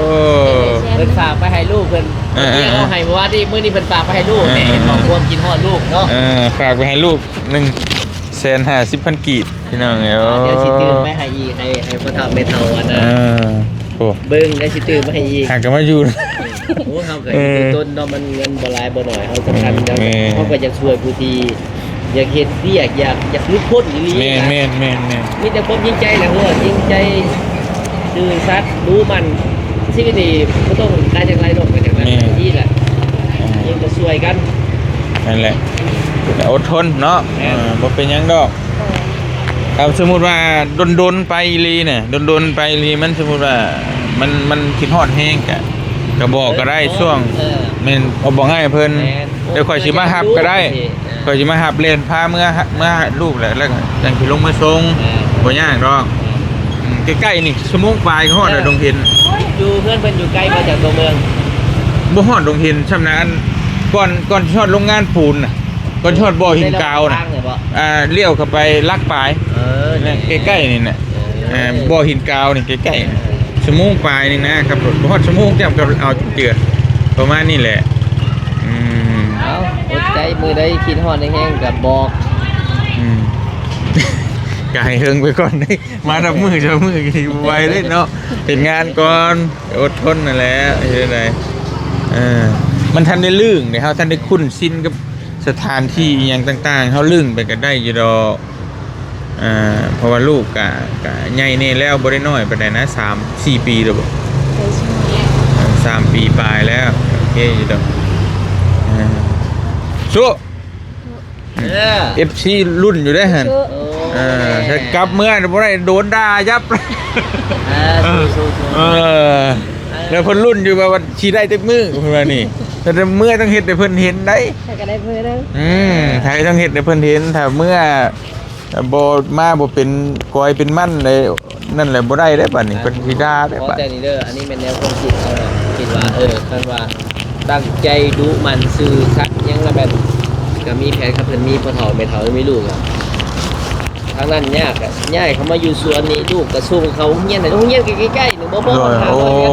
ເພິ່ນຝາກໄປໃຫ້ລູກເພິ່ນ ເອີ ເອີ ເອົາໃຫ້ມື້ວານນີ້ ມື້ນີ້ເພິ່ນຝາກໄປໃຫ້ລູກ ເອີ ເອີ ເຫັນບອກຄວາມຄິດຮອດລູກເນາະ ເອີ ຝາກໄປໃຫ້ລູກ ໜຶ່ງແສນຫ້າສິບພັນກີບ ພີ່ນ້ອງເອີຍ ດຽວຊິຕື່ມໄປໃຫ້ອີກ ໃຫ້ ໃຫ້ພໍ່ເຖົ້າແມ່ເຖົ້າອັນນັ້ນ ເອີ ໂອ້ ເບິ່ງ ແລ້ວຊິຕື່ມໄປໃຫ້ອີກ ຫາກໍມາຢູ່ ໂອ້ ເຮົາກໍ ເອີ ເປັນຕົ້ນເນາະ ມັນເງິນບໍ່ຫຼາຍບໍ່ໜ້ອຍ ເຮົາສຳຄັນ ເອີ ເຮົາກໍຢາກຊ່ວຍຜູ້ທີ່ຢາກເຮັດວຽກ ຢາກ ຢາກຫຼຸດພົ້ນອີ່ຫຼີ ແມ່ນ ນະ ແມ່ນ ແມ່ນ ແມ່ນ ມີແຕ່ຄວາມຈິງໃຈແຫຼະ ເຮົາຈິງໃຈ ຊື່ສັດ ດຸໝັ່ນ ຊີວິດນີ້ບໍ່ຕ້ອງການຫຍັງຫຼາຍດອກ ມາຈາກນັ້ນ ແມ່ນ ດີແຫຼະ ເອີ ເຮົາກໍຊ່ວຍກັນ ນັ້ນແຫຼະ ອົດທົນເນາະ ແມ່ນ ເອີ ບໍ່ເປັນຫຍັງດອກ ໂດຍ ຖ້າສົມມຸດວ່າດົນໆ ໄປອີ່ຫຼີນະ ດົນໆ ໄປອີ່ຫຼີ ມັນສົມມຸດວ່າ ມັນ ມັນຄິດຮອດແຮງກະ ກະບອກກໍໄດ້ ເອີ ຊ່ວງ ເອີ ແມ່ນ ເອົາບອກໃຫ້ເພິ່ນ ແມ່ນ ດຽວຂ້ອຍຊິມາຮັບກໍໄດ້ ເອີ ຂ້ອຍຊິມາຮັບ ແລ່ນພາເມືອ ເມືອຫາລູກແຫຼະ ແລ້ວກໍຈັ່ງຊິລົງມາສົ່ງ ເອີ ບໍ່ຍາກດອກ ເອີ ອືມ ໃກ້ໆ ນີ້ ຊົ່ວໂມງປາຍກໍຮອດແລ້ວ ເອີ ດົງເຫັນ ຢູ່ເຮືອນເພິ່ນຢູ່ໄກບໍ່ຈາກຕົວເມືອງ? ບໍ່ຮອດດົງເຫັນຊ່ຳນະ ອັນ ກ່ອນ ກ່ອນຊິຮອດໂຮງງານປູນນະ ກ່ອນຊິຮອດບໍ່ຫີນກາວນະ ອ່າ ລ້ຽວເຂົ້າໄປຫຼັກປາຍ ເອີ ໃກ້ໆ ນີ້ນະ ເອີ ບໍ່ຫີນກາວນີ້ໃກ້ໆ ຊົ່ວໂມງປາຍໜຶ່ງນະ ຂັບລົດບໍ່ຮອດຊົ່ວໂມງ ຈຳກັບເອົາເຈື່ອນ ປະມານນີ້ແຫຼະ ອືມ ເອົາ ອົດໃຈ ມື້ໃດຄິດຮອດແຮງໆ ກໍບອກ ອືມ ກໍໃຫ້ເຮິງໄປກ່ອນເດ້ ມານັບມື້ສອງມື້ກໍຊິບໍ່ໄຫວເດ້ເນາະ ເຮັດງານກ່ອນ ອົດທົນນັ້ນແຫຼະ ເຮັດໃດ ເອີ ມັນທັນໄດ້ລຶ້ງເດ້ ເຮົາທັນໄດ້ຄຸ້ນຊິນກັບ ສະຖານທີ່ອີ່ຫຍັງຕ່າງໆ ເຮົາລຶ້ງໄປກໍໄດ້ຢູ່ດອກ ເພາະວ່າລູກກະ ກະໃຫຍ່ແດ່ແລ້ວ ບໍ່ໄດ້ນ້ອຍປານໃດນະ ສາມສີ່ປີແລ້ວບໍ? ສາມປີປາຍແລ້ວ ໂອເຄຢູ່ດອກ ສູ້ ເອີ ເອັຟຊີລຸ້ນຢູ່ເດ້ຫັ້ນ ສູ້ ເອີ ຖ້າກັບເມືອບໍ່ໄດ້ ໂດນດ່າຍັບ ເອີ ສູ້ໆ ເອີ ແລ້ວເພິ່ນລຸ້ນຢູ່ວ່າ ວ່າຊິໄດ້ຈັກມື້ ເພິ່ນວ່ານີ້ ແຕ່ເມື່ອຕ້ອງເຮັດໃຫ້ເພິ່ນເຫັນໄດ໋ ແຕ່ກໍໄດ້ມື້ໜຶ່ງ ອືມ ຖ້າຕ້ອງເຮັດໃຫ້ເພິ່ນເຫັນ ຖ້າເມື່ອບໍ່ມາບໍ່ເປັນກອຍເປັນມັນໄດ້ ນັ້ນແຫຼະບໍ່ໄດ້ເດ້ບາດນີ້ ເພິ່ນຊິດ່າເດ້ບາດ ແຕ່ນີ້ເດີ ອັນນີ້ແມ່ນແນວຄວາມຄິດເຮົາເນາະ ຄິດວ່າ ເອີ ຄັນວ່າຕັ້ງໃຈດຸໝັ່ນຊື່ສັດຫຍັງລະແບບ ກໍມີແຜນ ຄັນເພິ່ນມີພໍ່ເຖົ້າແມ່ເຖົ້າ ມີລູກ ທາງນັ້ນຍາກ ຍ້າຍເຂົ້າມາຢູ່ສວນນີ້ ລູກກໍສົ່ງເຂົ້າໂຮງຮຽນ ໂຮງຮຽນກໍໃກ້ໆ ໜຶ່ງບໍ່ພໍ ໂດຍ ຫາ ໂອ້ ໂຮງຮຽນ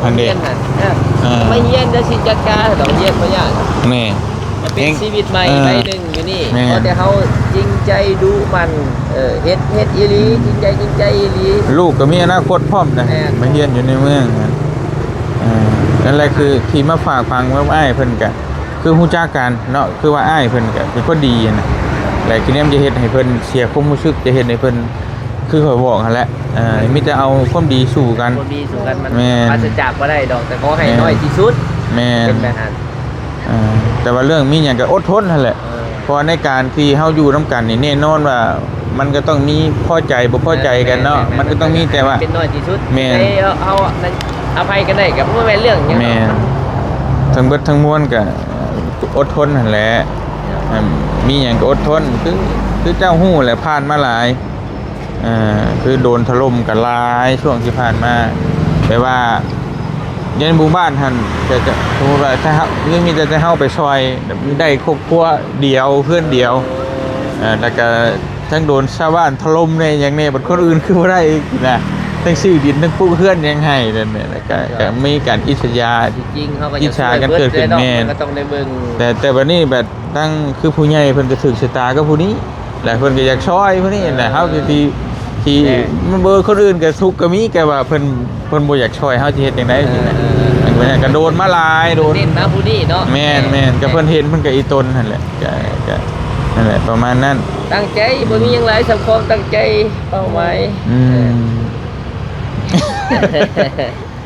ຫັ້ນເດ້ ໂຮງຮຽນຫັ້ນ ເອີ ມາຮຽນແລ້ວຊິຈັດການ ໂຮງຮຽນບໍ່ຍາກ ແມ່ນ ເປັນຊີວິດໃໝ່ ເອີ ໃບໜຶ່ງຢູ່ນີ້ ແມ່ນ ຂໍແຕ່ເຮົາຈິງໃຈດຸໝັ່ນ ເອີ ເຮັດ ເຮັດອີ່ຫຼີ ຈິງໃຈ ຈິງໃຈອີ່ຫຼີ ລູກກໍມີອະນາຄົດພ້ອມນະ ແມ່ນ ມາຮຽນຢູ່ໃນເມືອງ ເອີ ນັ້ນແຫຼະ ຄືທີ່ມາຝາກຝັງກັບອ້າຍເພິ່ນກະ ຄືຮູ້ຈັກກັນເນາະ ຄືວ່າອ້າຍເພິ່ນກໍເປັນຄົນດີຫັ້ນນະ ແລະ ຄິດແນມຈະເຮັດໃຫ້ເພິ່ນເສຍຄວາມຮູ້ສຶກ ຈະເຮັດໃຫ້ເພິ່ນ ຄືຂ້ອຍບອກຫັ້ນແຫຼະ ເອີ ມີແຕ່ເອົາຄວາມດີສູ້ກັນ ຄວາມດີສູ້ກັນ ມັນ ແມ່ນ ປາສະຈາກບໍ່ໄດ້ດອກ ແຕ່ຂໍໃຫ້ ແມ່ນ ນ້ອຍທີ່ສຸດ ແມ່ນ ເປັນແບບນັ້ນ ເອີ ແຕ່ວ່າເລື່ອງມີຫຍັງກໍອົດທົນຫັ້ນແຫຼະ ເອີ ເພາະວ່າໃນການທີ່ເຮົາຢູ່ນຳກັນນີ້ ແນ່ນອນວ່າມັນກໍຕ້ອງມີພໍໃຈບໍ່ພໍໃຈກັນເນາະ ແມ່ນໆ ມັນກໍຕ້ອງມີແຕ່ວ່າ ເປັນນ້ອຍທີ່ສຸດ ແມ່ນ ໃຫ້ເຮົາ ເຮົາ ອະໄພກັນໄດ້ກໍບໍ່ແມ່ນເລື່ອງຫຍັງ ແມ່ນ ທັງເບິດທັງມວນກໍ ອົດທົນຫັ້ນແຫຼະ ເອີ ມີຫຍັງກໍອົດທົນ ຄື ຄືເຈົ້າຮູ້ແຫຼະ ຜ່ານມາຫຼາຍ ເອີ ຄືໂດນຖະຫຼົ່ມກໍຫຼາຍຊ່ວງທີ່ຜ່ານມາ ແຕ່ວ່າຢູ່ໃນໝູ່ບ້ານຫັ້ນ ຈະ ຈະ ສົມມຸດວ່າຖ້າເຮົາ ມີ ມີແຕ່ ແຕ່ເຮົາໄປຊ່ອຍ ໄດ້ຄອບຄົວດຽວ ເຮືອນດຽວ ເອີ ແລ້ວກໍທັງໂດນຊາວບ້ານຖະຫຼົ່ມແດ່ຫຍັງແດ່ ບັດຄົນອື່ນຄືບໍ່ໄດ້ອີກນະ ທັງຊື້ດິນ ທັງປຸກເຮືອນຫຍັງໃຫ້ ນັ້ນແຫຼະ ແລ້ວກໍ ກໍມີການອິດສະຢາ ທີ່ຈິງເຮົາກໍຢາກ ອິດສາກັນເກີດຂຶ້ນ ແມ່ນ ກໍຕ້ອງໄດ້ເບິ່ງ ແຕ່ ແຕ່ບັດນີ້ແບບ ທັງຄືຜູ້ໃຫຍ່ເພິ່ນກໍຖືກຊະຕາກັບຜູ້ນີ້ ແລ້ວເພິ່ນກໍຢາກຊ່ອຍຜູ້ນີ້ ເອີ ແຫຼະ ເຮົາກໍທີ່ ທີ່ ແມ່ນ ມັນບໍ່ ຄົນອື່ນກໍທຸກກໍມີ ແຕ່ວ່າເພິ່ນ ເພິ່ນບໍ່ຢາກຊ່ອຍ ເຮົາຊິເຮັດຈັ່ງໃດ ເອີ ຊິນະ ເອີ ເອີ ເອີ ເພິ່ນກໍໂດນມາຫຼາຍ ໂດນ ເນັ້ນມາຜູ້ນີ້ເນາະ ແມ່ນ ແມ່ນ ແມ່ນ ກໍເພິ່ນເຫັນ ເພິ່ນກໍອີ່ຕົນຫັ້ນແຫຼະ ກໍ ກໍ ນັ້ນແຫຼະ ປະມານນັ້ນ ຕັ້ງໃຈ ບໍ່ມີຫຍັງຫຼາຍ ສຳຄວາມຕັ້ງໃຈ ເປົ້າໝາຍ ອືມ ເອີ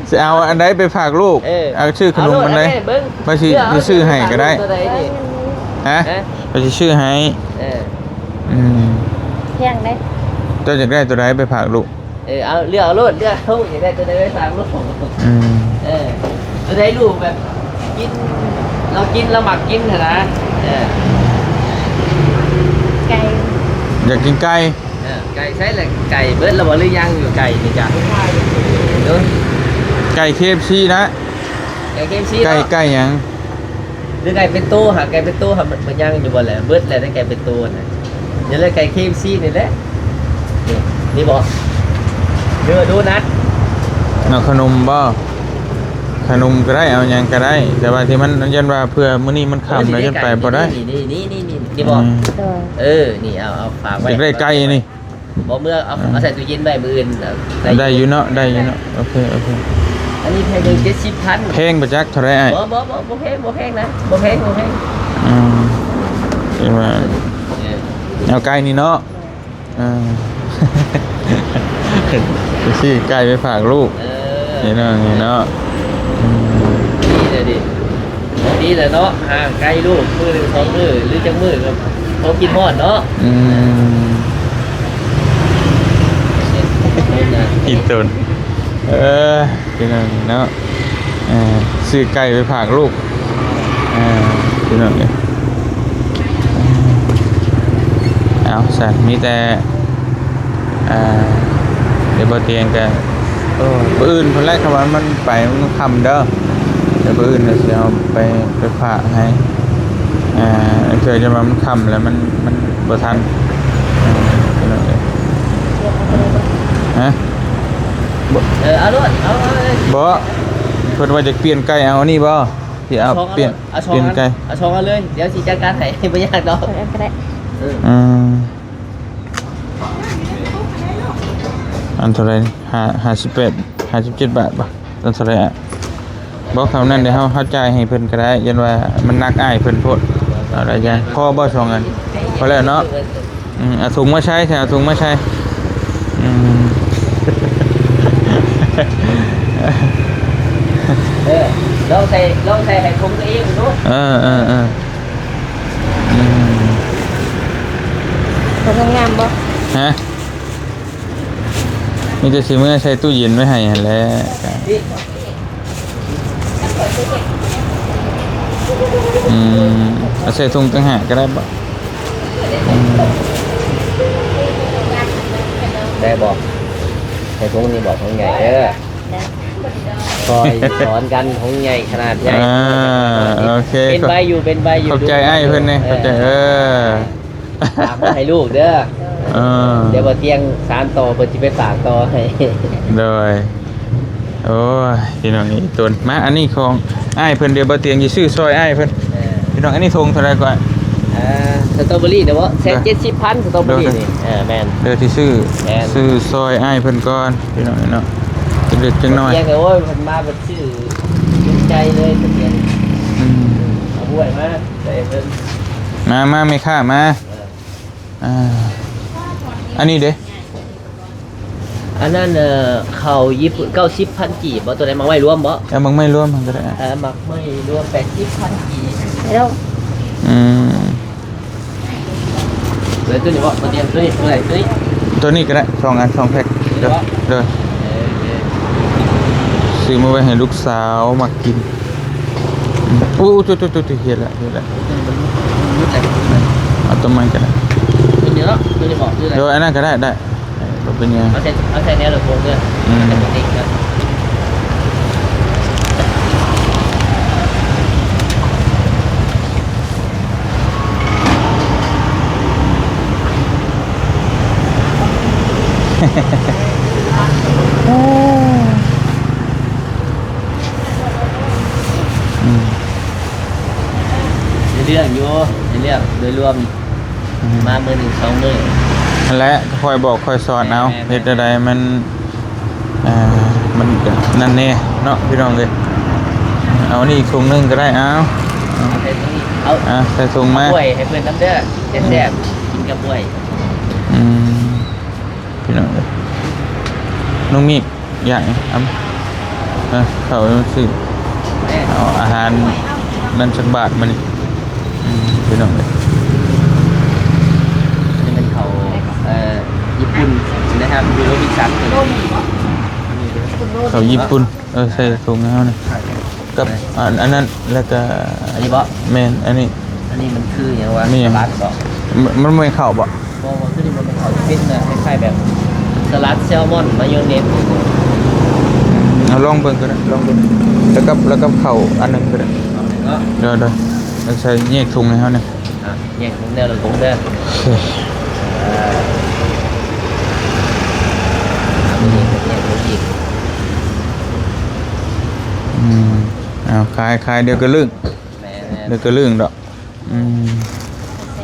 ຊິເອົາອັນໃດໄປຝາກລູກ? ເອີ ເອົາຊື້ຂະໜົມອັນໃດ? ເອົາໂລດ ເອົາໂລດ ໄປຊິ ເອົາໂລດ ຊິຊື້ໃຫ້ກໍໄດ້ ເອົາໂລດ ໂຕໃດນີ້? ຮະ? ຮະ? ໄປຊິຊື້ໃຫ້ ເອີ ອືມ ແພງເດ້ ເຈົ້າຢາກໄດ້ໂຕໃດໄປຝາກລູກ? ເອີ ເອົາ ເລືອກເອົາໂລດ ເລືອກເອົາ ຢາກໄດ້ໂຕໃດໄປຝາກລູກ? ອືມ ເອີ ໂຕໃດລູກແບບກິນ ລາວກິນ ລາວມັກກິນຫັ້ນນະ ເອີ ໄກ່ ຢາກກິນໄກ່ ເອີ ໄກ່ໃຊ້ແຫຼະ ໄກ່ເບິດແລ້ວບໍ່ ຫຼືຍັງຢູ່ໄກ່ນີ້ກະ ເອີ ໄກ່ ເຄເອັຟຊີ ນະ ໄກ່ ເຄເອັຟຊີ ໄກ່ ເນາະ ໄກ່ຫຍັງ ຫຼືໄກ່ເປັນໂຕຫາ ໄກ່ເປັນໂຕຫາ ມັນ ມັນຍັງຢູ່ບໍ່ແຫຼະ ເບິດແລ້ວໄກ່ເປັນໂຕນະ ນີ້ແຫຼະໄກ່ ເຄເອັຟຊີ ນີ້ແຫຼະ ນີ້ ນີ້ບໍ່ ຫຼືວ່າໂດນັດ ເອົາຂະໜົມບໍ່? ຂະໜົມກໍໄດ້ ເອົາຫຍັງກໍໄດ້ ແຕ່ວ່າທີ່ມັນ ຢ້ານວ່າເພື່ອມື້ນີ້ມັນຄ່ຳແລ້ວ ຢ້ານໄປບໍ່ໄດ້ ນີ້ ນີ້ ນີ້ ນີ້ ນີ້ບໍ່ ອືມ ເອີ ນີ້ ເອົາ ເອົາຝາກໄວ້ ຢາກໄດ້ໄກ່ນີ້ ບໍ່ ເມືອເອົາ ອືມ ເອົາໃສ່ຕູ້ເຢັນໄວ້ມື້ອື່ນ ໄດ້ຢູ່ເນາະ ໄດ້ຢູ່ເນາະ ໂອເຄ ໂອເຄ ອັນນີ້ແພງເຖິງເຈັດສິບພັນ ແພງບໍ່ຈັກເທົ່າໃດອ້າຍ? ບໍ່ ບໍ່ ບໍ່ ບໍ່ແພງ ບໍ່ແພງນະ ບໍ່ແພງ ບໍ່ແພງ ອືມ ເອີ ເອົາໄກ່ນີ້ເນາະ ເອີ ຊື້ໄກ່ໄປຝາກລູກ ເອີ ນີ້ເນາະ ນີ້ເນາະ ອືມ ດີແລ້ວດິ ດີແລ້ວເນາະ ຫ່າງໄກລູກ ມື້ໜຶ່ງສອງມື້ ຫຼືຈັກມື້ກໍ ເຂົາຄິດຮອດເນາະ ອືມ ອີ່ຕົນ ເອີ ພີ່ນ້ອງເນາະ ເອີ ຊື້ໄກ່ໄປຝາກລູກ ເອີ ພີ່ນ້ອງເອີຍ. ເອົາຊັ້ນ ມີແຕ່ ເອີ ດຽວບໍ່ຕຽງກະ ໂອ້ ມື້ອື່ນພຸ້ນແຫຼະ ຄັນວ່າມັນໄປ ມັນຄ່ຳເດີ ດຽວມື້ອື່ນກະຊິເອົາໄປ ໄປຝາກໃຫ້ ເອີ ເທື່ອຈະວ່າມັນຄ່ຳແລ້ວ ມັນ ມັນບໍ່ທັນ ເອີ ພີ່ນ້ອງເອີຍ. ຮະ? ບໍ່ ເອີ ເອົາໂລດ ເອົາ ເອົາເລີຍ. ບໍ່ ເພິ່ນວ່າຈະປ່ຽນໄກ່ ເອົາອັນນີ້ບໍ່? ຊິເອົາ ເອົາສອງອັນ ປ່ຽນ ເອົາສອງອັນ ປ່ຽນໄກ່ ເອົາສອງອັນເລີຍ ດຽວຊິຈັດການໃຫ້ ບໍ່ຍາກດອກ. ເອີ ເອົາອັນກໍໄດ້ ເອີ ອືມ ອັນເທົ່າໃດ? ຫ້າ ຫ້າສິບແປດ ຫ້າສິບເຈັດບາດບໍ່? ອັນເທົ່າໃດອະ? ບໍ່ ຄຳນັ້ນເດ ເຮົາ ເຮົາຈ່າຍໃຫ້ເພິ່ນກໍໄດ້ ຢ້ານວ່າມັນໜັກອ້າຍເພິ່ນໂພດ. ເອົາໄດ້ຈ້າ ພໍບໍ່ສອງອັນ? ພໍແລ້ວເນາະ. ອືມ ເອົາຖົງມາໃສ່ ເອົາຖົງມາໃສ່. ອືມ ເອີ ລອງໃສ່ ລອງໃສ່ໃຫ້ຖົງຕົວເອງດູ. ເອີ ເອີ ເອີ ອືມ ຖົງງາມບໍ່? ຮະ? ມີແຕ່ຊິເມືອໃສ່ຕູ້ເຢັນໄວ້ໃຫ້ຫັ້ນແຫຼະ. ອືມ ເອົາໃສ່ຖົງຕ່າງຫາກກໍໄດ້ບໍ່? ອືມ ໄດ້ບໍ່? ໃສ່ຖົງນີ້ບໍ່? ຖົງໃຫຍ່ເດີ ຊ່ອຍສອນກັນ ຖົງໃຫຍ່ຂະໜາດໃຫຍ່. ອ່າ ໂອເຄ ເປັນໃບຢູ່ ເປັນໃບຢູ່. ຂອບໃຈອ້າຍເພິ່ນແດ່ ເອີ ຂອບໃຈ ເອີ. ຝາກມາໃຫ້ລູກເດີ. ເອີ ດຽວບໍ່ຕຽງສານຕໍ່ ເພິ່ນຊິໄປຝາກຕໍ່ໃຫ້. ໂດຍ ໂອ້ຍ ພີ່ນ້ອງ ອີ່ຕົນ ມາ ອັນນີ້ຂອງອ້າຍເພິ່ນ ດຽວບໍ່ຕຽງຊິຊື້ຊ່ອຍອ້າຍເພິ່ນ. ເອີ ພີ່ນ້ອງ ອັນນີ້ຖົງເທົ່າໃດກວ່າ? ເອີ ສະຕໍເບີຣີນະບໍ່? ແສນເຈັດສິບພັນ ສະຕໍເບີຣີນີ້. ເອີ ແມ່ນ ດຽວຊິຊື້ ແມ່ນ ຊື້ຊ່ອຍອ້າຍເພິ່ນກ່ອນ ພີ່ນ້ອງເນາະ ເລັກໆນ້ອຍໆ. ໂອ້ຍ ເພິ່ນມາເພິ່ນຊື້ຈຸໃຈເລີຍ ເພິ່ນ ອືມ ເອົາບວຍມາໃຫ້ເພິ່ນ. ມາ ມາ ແມ່ຄ້າມາ. ເອີ ອ່າ ອັນນີ້ເດ? ອັນນັ້ນ ເອີ ເຂົ້າຍີ່ປຸ່ນ ເກົ້າສິບພັນກີບບໍ່? ຕົວໃດ ໝາກໄມ້ລວມບໍ່? ເອົາໝາກໄມ້ລວມມັນກໍໄດ້. ເອີ ໝາກໄມ້ລວມ ແປດສິບພັນກີບ. ອືມ ເອົາຕົວນີ້ບໍ່? ຕົວນີ້ ຕົວນີ້ ຕົວນີ້ ຕົວນີ້ກໍໄດ້ ສອງອັນ ສອງແພັກ. ເດີ ເດີ ເອີ ຊື້ມາໄວ້ໃຫ້ລູກສາວມັກກິນ. ອືມ ໂອ້ ໂຕ ໂຕ ໂຕ ໂຕ ເຫັນລະ ເຫັນລະ. ເອົາຕົວໃໝ່ກໍໄດ້ ຕົວນີ້ເນາະ ຕົວນີ້ບໍ່? ໂດຍ ອັນນັ້ນກໍໄດ້ ໄດ້ ບໍ່ເປັນຫຍັງ. ເອົາໃສ່ ເອົາໃສ່ແນວລຳໂພງເດີ. ອືມ ມັນຈະບໍ່ຕິດນະ. ອືມ ໃນເລື່ອງຢູ່ ໃນເລື່ອງໂດຍລວມ ອືມ ມາມື້ໜຶ່ງສອງມື້. ຫັ້ນແຫຼະ ຄ່ອຍບອກຄ່ອຍສອນເອົາ. ແມ່ນໆ ເຮັດແນວໃດມັນ ອ່າ ມັນກໍນັ້ນແດ່ເນາະ ພີ່ນ້ອງເອີຍ. ເອົານີ້ອີກຖົງໜຶ່ງກໍໄດ້ ເອົາ ເອົາໃສ່ຖົງນີ້ ເອົາ ອ່າ ໃສ່ຖົງມາ ເອົາກ້ວຍໃຫ້ເພິ່ນນຳເດີ ແຊບໆ ອືມ ກິນກັບກ້ວຍ. ອືມ ພີ່ນ້ອງເອີຍ ນ້ອງມີກ ຢາກຫຍັງ? ເອົາ ເອີ ເຂົ້າຊື້ ເອົາອາຫານນັ້ນຈັກບາດມື້ນີ້. ອືມ ພີ່ນ້ອງເອີຍ ອັນນີ້ແມ່ນເຂົ້າ ເອີ ຍີ່ປຸ່ນນະຄັບ ຢູ່ໂຣບິນສັນ. ເຂົ້າຍີ່ປຸ່ນ ເອີ ໃສ່ຖົງໃຫ້ເຮົານະ ກັບອັນ ອັນນັ້ນ ແລ້ວກະ ອັນນີ້ບໍ່? ແມ່ນ ອັນນີ້ ອັນນີ້ມັນຄືຫຍັງວະ? ມີຫຍັງ? ສະຫຼັດບໍ່? ມັນ ມັນບໍ່ແມ່ນເຂົ້າບໍ່? ບໍ່ ບໍ່ ຕົວນີ້ມັນເປັນເຂົ້າ ເປັນ ເອີ ຄ້າຍໆແບບສະຫຼັດແຊລມອນມາໂຍເນດ. ເອົາລອງເບິ່ງກໍໄດ້ ລອງເບິ່ງ ແລ້ວກັບ ແລ້ວກັບເຂົ້າອັນໜຶ່ງກໍໄດ້ເນາະ. ເດີໆ ໃສ່ແຍກຖົງໃຫ້ເຮົາແດ່. ອ່ະ ແຍກແນວລະກົງເດີ. ໂອເຄ ອ່າ ແຍກ ແຍກລົງອີກ. ອືມ ເອົາ ຂາຍ ຂາຍ ດຽວກໍລຶ້ງ ແມ່ນໆ ດຽວກໍລຶ້ງດອກ. ອືມ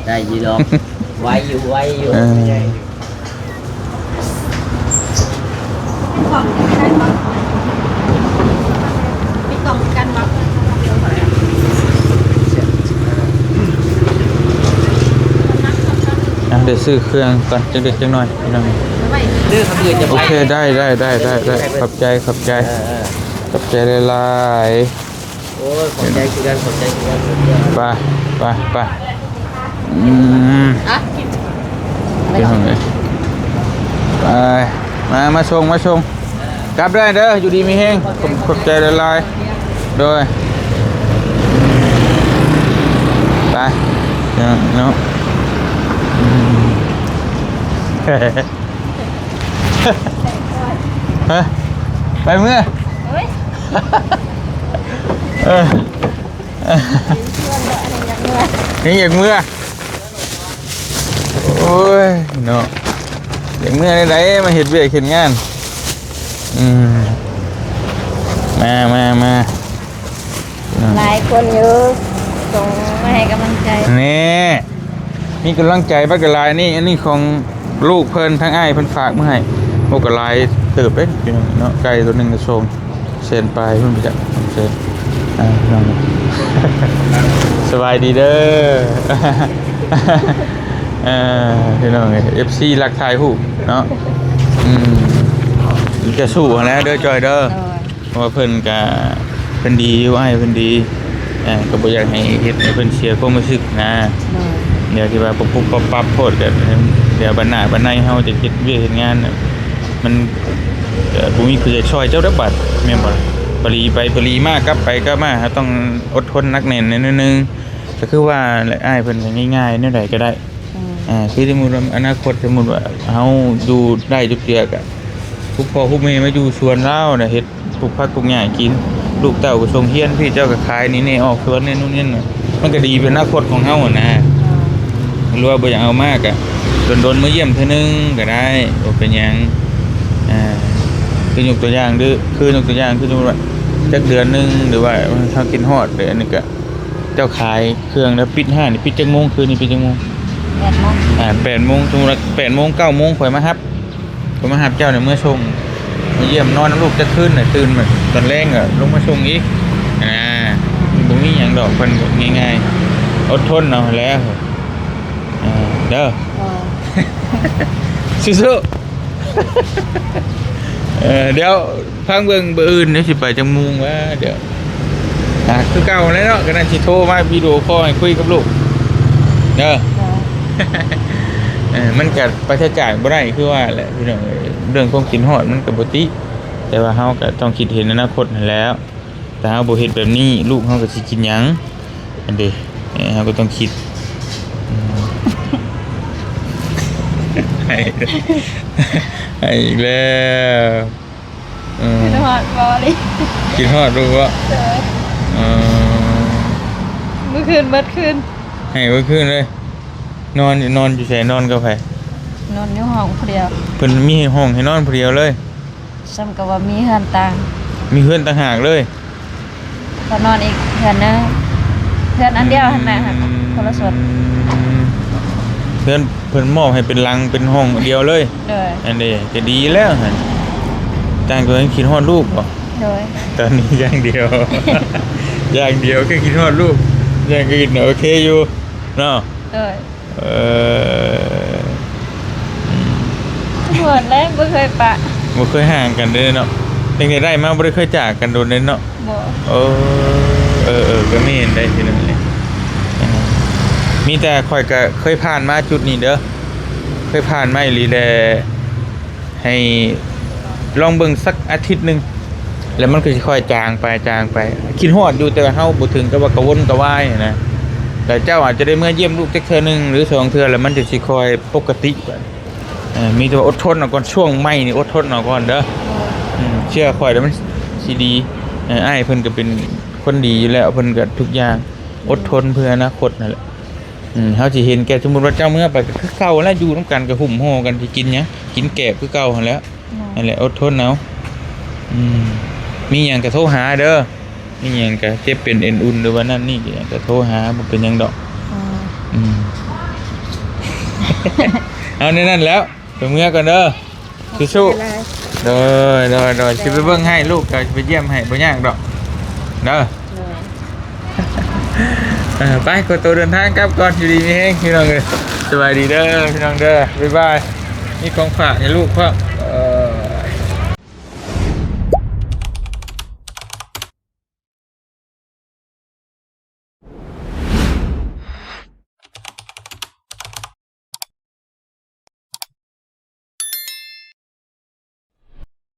ໄດ້ຢູ່ດອກ ໄວຢູ່ ໄວຢູ່ ເອີ. ອ່ະ ດຽວຊື້ເຄື່ອງກ່ອນ ຈັກເລັກຈັກນ້ອຍ ພີ່ນ້ອງ. ໂອເຄ ໄດ້ ໄດ້ ໄດ້ ໄດ້ ຂອບໃຈ ຂອບໃຈ ເອີໆ ຂອບໃຈຫຼາຍໆ. ໂອ້ຍ ຂອບໃຈຄືກັນ ຂອບໃຈຄືກັນ. ໄປ ໄປ ໄປ ອືມ ອ່ະ ໄປ ມາ ມາສົ່ງ ມາສົ່ງ ກັບເດີ ຢູ່ດີມີແຮງ ຂອບ ຂອບໃຈຫຼາຍໆ. ໂດຍ ໄປເນາະ ອືມ ຮະ ໄປເມືອ ໂອ້ຍ ເອີ ຍັງຢາກເມືອ ໂອ້ຍເນາະ ຢາກເມືອແນວໃດ ມາເຮັດວຽກເຮັດງານ ອືມ ມາ ມາ ມາ ຫຼາຍຄົນຢູ່ ສົ່ງມາໃຫ້ກຳລັງໃຈ ແນ່ ມີກຳລັງໃຈບັກຫຼາຍນີ້ ອັນນີ້ຂອງລູກເພິ່ນ ທາງອ້າຍເພິ່ນຝາກມາໃຫ້ ໂອ້ ກໍຫຼາຍເຕີບເດ້ພີ່ນ້ອງເນາະ ໄກ່ຕົວໜຶ່ງກໍສອງ ແສນປາຍພຸ້ນໄປຈັກ ສອງແສນ ອ່າ ພີ່ນ້ອງ ສະບາຍດີເດີ ເອີ ພີ່ນ້ອງເອີຍ ເອັຟຊີລັກຖ່າຍຮູບເນາະ ອືມ ຈະສູ້ຫັ້ນແຫຼະເດີ ຈອຍເດີ ໂດຍ ເພາະວ່າເພິ່ນກະ ເພິ່ນດີຢູ່ ອ້າຍເພິ່ນດີ ເອີ ກໍບໍ່ຢາກໃຫ້ເຮັດໃຫ້ເພິ່ນເສຍຄວາມຮູ້ສຶກນະ ໂດຍ ດຽວທີ່ວ່າປຸບປັບໂພດ ກໍດຽວບັດໜ້າບັດໃນເຮົາຈະເຮັດວຽກເຮັດງານ ມັນ ເອີ ບໍ່ມີຜູ້ໃດຊ່ອຍເຈົ້າດອກບັດ ແມ່ນບໍ່ລະ? ປະລີໄປປະລີມາ ກັບໄປກັບມາ ເຮົາຕ້ອງອົດທົນໜັກແໜ້ນໜ້ອຍໜຶ່ງ ກໍຄືວ່າແຫຼະ ອ້າຍເພິ່ນກໍງ່າຍໆ ແນວໃດກໍໄດ້ ອືມ ອ່າ ຄືສົມມຸດວ່າອະນາຄົດ ສົມມຸດວ່າເຮົາຢູ່ໄດ້ຈຸກເທື່ອ ກໍ ຜູ້ພໍ່ຜູ້ແມ່ມາຢູ່ສວນລາວນະ ເຮັດ ປູກຜັກປູກຫຍ້າກິນ ລູກເຕົ້າກໍສົ່ງຮຽນ ພີ່ເຈົ້າກໍຂາຍນີ້ແນ່ ອອກສວນແນ່ ໂນ່ນນີ້ນະ ມັນກໍດີເປັນອະນາຄົດຂອງເຮົາຫັ້ນນະ ຫຼືວ່າບໍ່ຢາກເອົາມາກໍດົນໆມາຢ້ຽມເທື່ອໜຶ່ງກໍໄດ້ ບໍ່ເປັນຫຍັງ ອ່າ ຄືຍົກຕົວຢ່າງເດີ ຄືຍົກຕົວຢ່າງ ຄືສົມມຸດວ່າຈັກເດືອນໜຶ່ງ ຫຼືວ່າເຮົາຄິດຮອດ ແຕ່ອັນນີ້ກໍ ເຈົ້າຂາຍເຄື່ອງແລ້ວປິດຮ້ານນີ້ ປິດຈັກໂມງ? ຄືນນີ້ປິດຈັກໂມງ? ແປດໂມງ ອ່າ ແປດໂມງ ສົມມຸດວ່າແປດໂມງ ເກົ້າໂມງຂ້ອຍມາຮັບ ຂ້ອຍມາຮັບເຈົ້ານີ້ເມືອສົ່ງ ມາຢ້ຽມ ນອນນຳລູກຈັກຄືນນະ ຕື່ນມາຕອນແລງກໍລົງມາສົ່ງອີກ ອ່າ ບໍ່ມີຫຍັງດອກ ເພິ່ນກໍງ່າຍໆ ອົດທົນເອົາແຫຼະ ອ່າ ເດີ ສູ້ໆ ເອີ ດຽວ ຟັງເບິ່ງມື້ອື່ນນີ້ຊິໄປຈັກໂມງວະ ດຽວ ອ່າ ຄືເກົ່າແຫຼະເນາະ ກໍນັ້ນຊິໂທມາວິດີໂອຄໍໃຫ້ຄຸຍກັບລູກເດີ ເອີ ມັນກໍປາສະຈາກບໍ່ໄດ້ຄືວ່າແຫຼະພີ່ນ້ອງເອີຍ ເລື່ອງຄວາມຄິດຮອດມັນກໍບໍ່ຕິ ແຕ່ວ່າເຮົາກໍຕ້ອງຄິດເຫັນອະນາຄົດຫັ້ນແຫຼະ ຖ້າເຮົາບໍ່ເຮັດແບບນີ້ ລູກເຮົາກໍຊິກິນຫຍັງ? ອັນເດ ເອີ ເຮົາກໍຕ້ອງຄິດ ອືມ ໃຫ້ ໃຫ້ອີກແລ້ວ ເອີ ຄິດຮອດບໍ່ລີ ຄິດຮອດລູກບໍ່? ເອີ ເອີ ມື້ຄືນເບິດຄືນ ໃຫ້ເບິດຄືນເລີຍ ນອນ ນອນຢູ່ໃສ? ນອນກັບໃຜ? ນອນຢູ່ຫ້ອງຜູ້ດຽວ ເພິ່ນມີຫ້ອງໃຫ້ນອນຜູ້ດຽວເລີຍ? ສ່ຳກັບວ່າມີເຮືອນຕ່າງ ມີເຮືອນຕ່າງຫາກເລີຍ ກໍນອນອີກເຮືອນໜຶ່ງ ເຮືອນອັນດຽວຫັ້ນນະ ອືມ ຄົນລະສ່ວນ ເຮືອນເພິ່ນມອບໃຫ້ເປັນຫຼັງເປັນຫ້ອງດຽວເລີຍ ໂດຍ ອັນນີ້ກໍດີແລ້ວຫັ້ນ ຕ່າງກໍຍັງຄິດຮອດລູກບໍ່? ໂດຍ ຕອນນີ້ຢ່າງດຽວ ຢ່າງດຽວຄືຄິດຮອດລູກ ຢ່າງອື່ນໂອເຄຢູ່ເນາະ ໂດຍ ເອີ ອືມ ໂດນແລ້ວ ບໍ່ເຄີຍປະ ບໍ່ເຄີຍຫ່າງກັນເດ້ເນາະ ຕັ້ງແຕ່ໄດ້ມາບໍ່ໄດ້ເຄີຍຈາກກັນດົນເດ້ເນາະ ບໍ່ ເອີ ເອີ ເອີ ກໍແມ່ນໄດ໋ພີ່ນ້ອງເອີຍ ເອີ ມີແຕ່ຂ້ອຍກໍເຄີຍຜ່ານມາຈຸດນີ້ເດີ ເຄີຍຜ່ານມາອີ່ຫຼີແຫຼະ ໃຫ້ລອງເບິ່ງສັກອາທິດໜຶ່ງ ແລ້ວມັນກໍຊິຄ່ອຍຈາງໄປ ຈາງໄປ ຄິດຮອດຢູ່ ແຕ່ວ່າເຮົາບໍ່ເຖິງກັບວ່າກະວົນກະວາຍນະ ແລ້ວເຈົ້າອາດຈະໄດ້ເມືອຢ້ຽມລູກຈັກເທື່ອໜຶ່ງ ຫຼື ສອງເທື່ອ ແລ້ວມັນຈະຊິຄ່ອຍປົກກະຕິໄປ ເອີ ມີແຕ່ວ່າອົດທົນເອົາກ່ອນ ຊ່ວງໃໝ່ນີ້ອົດທົນເອົາກ່ອນເດີ ອືມ ເຊື່ອຂ້ອຍແລ້ວມັນຊິດີ ເອີ ອ້າຍເພິ່ນກໍເປັນຄົນດີຢູ່ແລ້ວ ເພິ່ນກໍທຸກຢ່າງ ອົດທົນເພື່ອອະນາຄົດນັ້ນແຫຼະ ອືມ ເຮົາຊິເຫັນແກ່ ສົມມຸດວ່າເຈົ້າເມືອໄປກໍຄືເກົ່າແຫຼະ ຢູ່ນຳກັນກໍຫຸ້ມຫໍ່ກັນ ຊິກິນຫຍັງ ກິນແກບຄືເກົ່າຫັ້ນແຫຼະ ນັ້ນແຫຼະ ອົດທົນເອົາ ອືມ ມີຫຍັງກໍໂທຫາເດີ ມີຫຍັງກໍເຈັບເປັນເອັນອຸ່ນ ຫຼືວ່ານັ້ນນີ້ຫຍັງກໍໂທຫາ ບໍ່ເປັນຫຍັງດອກ ອືມ ເອົາແນວນັ້ນແລ້ວ ໄປເມືອກ່ອນເດີ ສູ້ໆ ໂດຍ ໂດຍ ໂດຍ ຊິໄປເບິ່ງໃຫ້ ລູກກໍຊິໄປຢ້ຽມໃຫ້ ບໍ່ຍາກດອກເດີ ໂດຍ ເອີ ໄປ ຂໍໂຕເດີນທາງກັບກ່ອນ ຢູ່ດີມີແຮງພີ່ນ້ອງເອີຍ ສະບາຍດີເດີພີ່ນ້ອງເດີ ບາຍບາຍ ມີຂອງຝາກໃຫ້ລູກພ້ອມ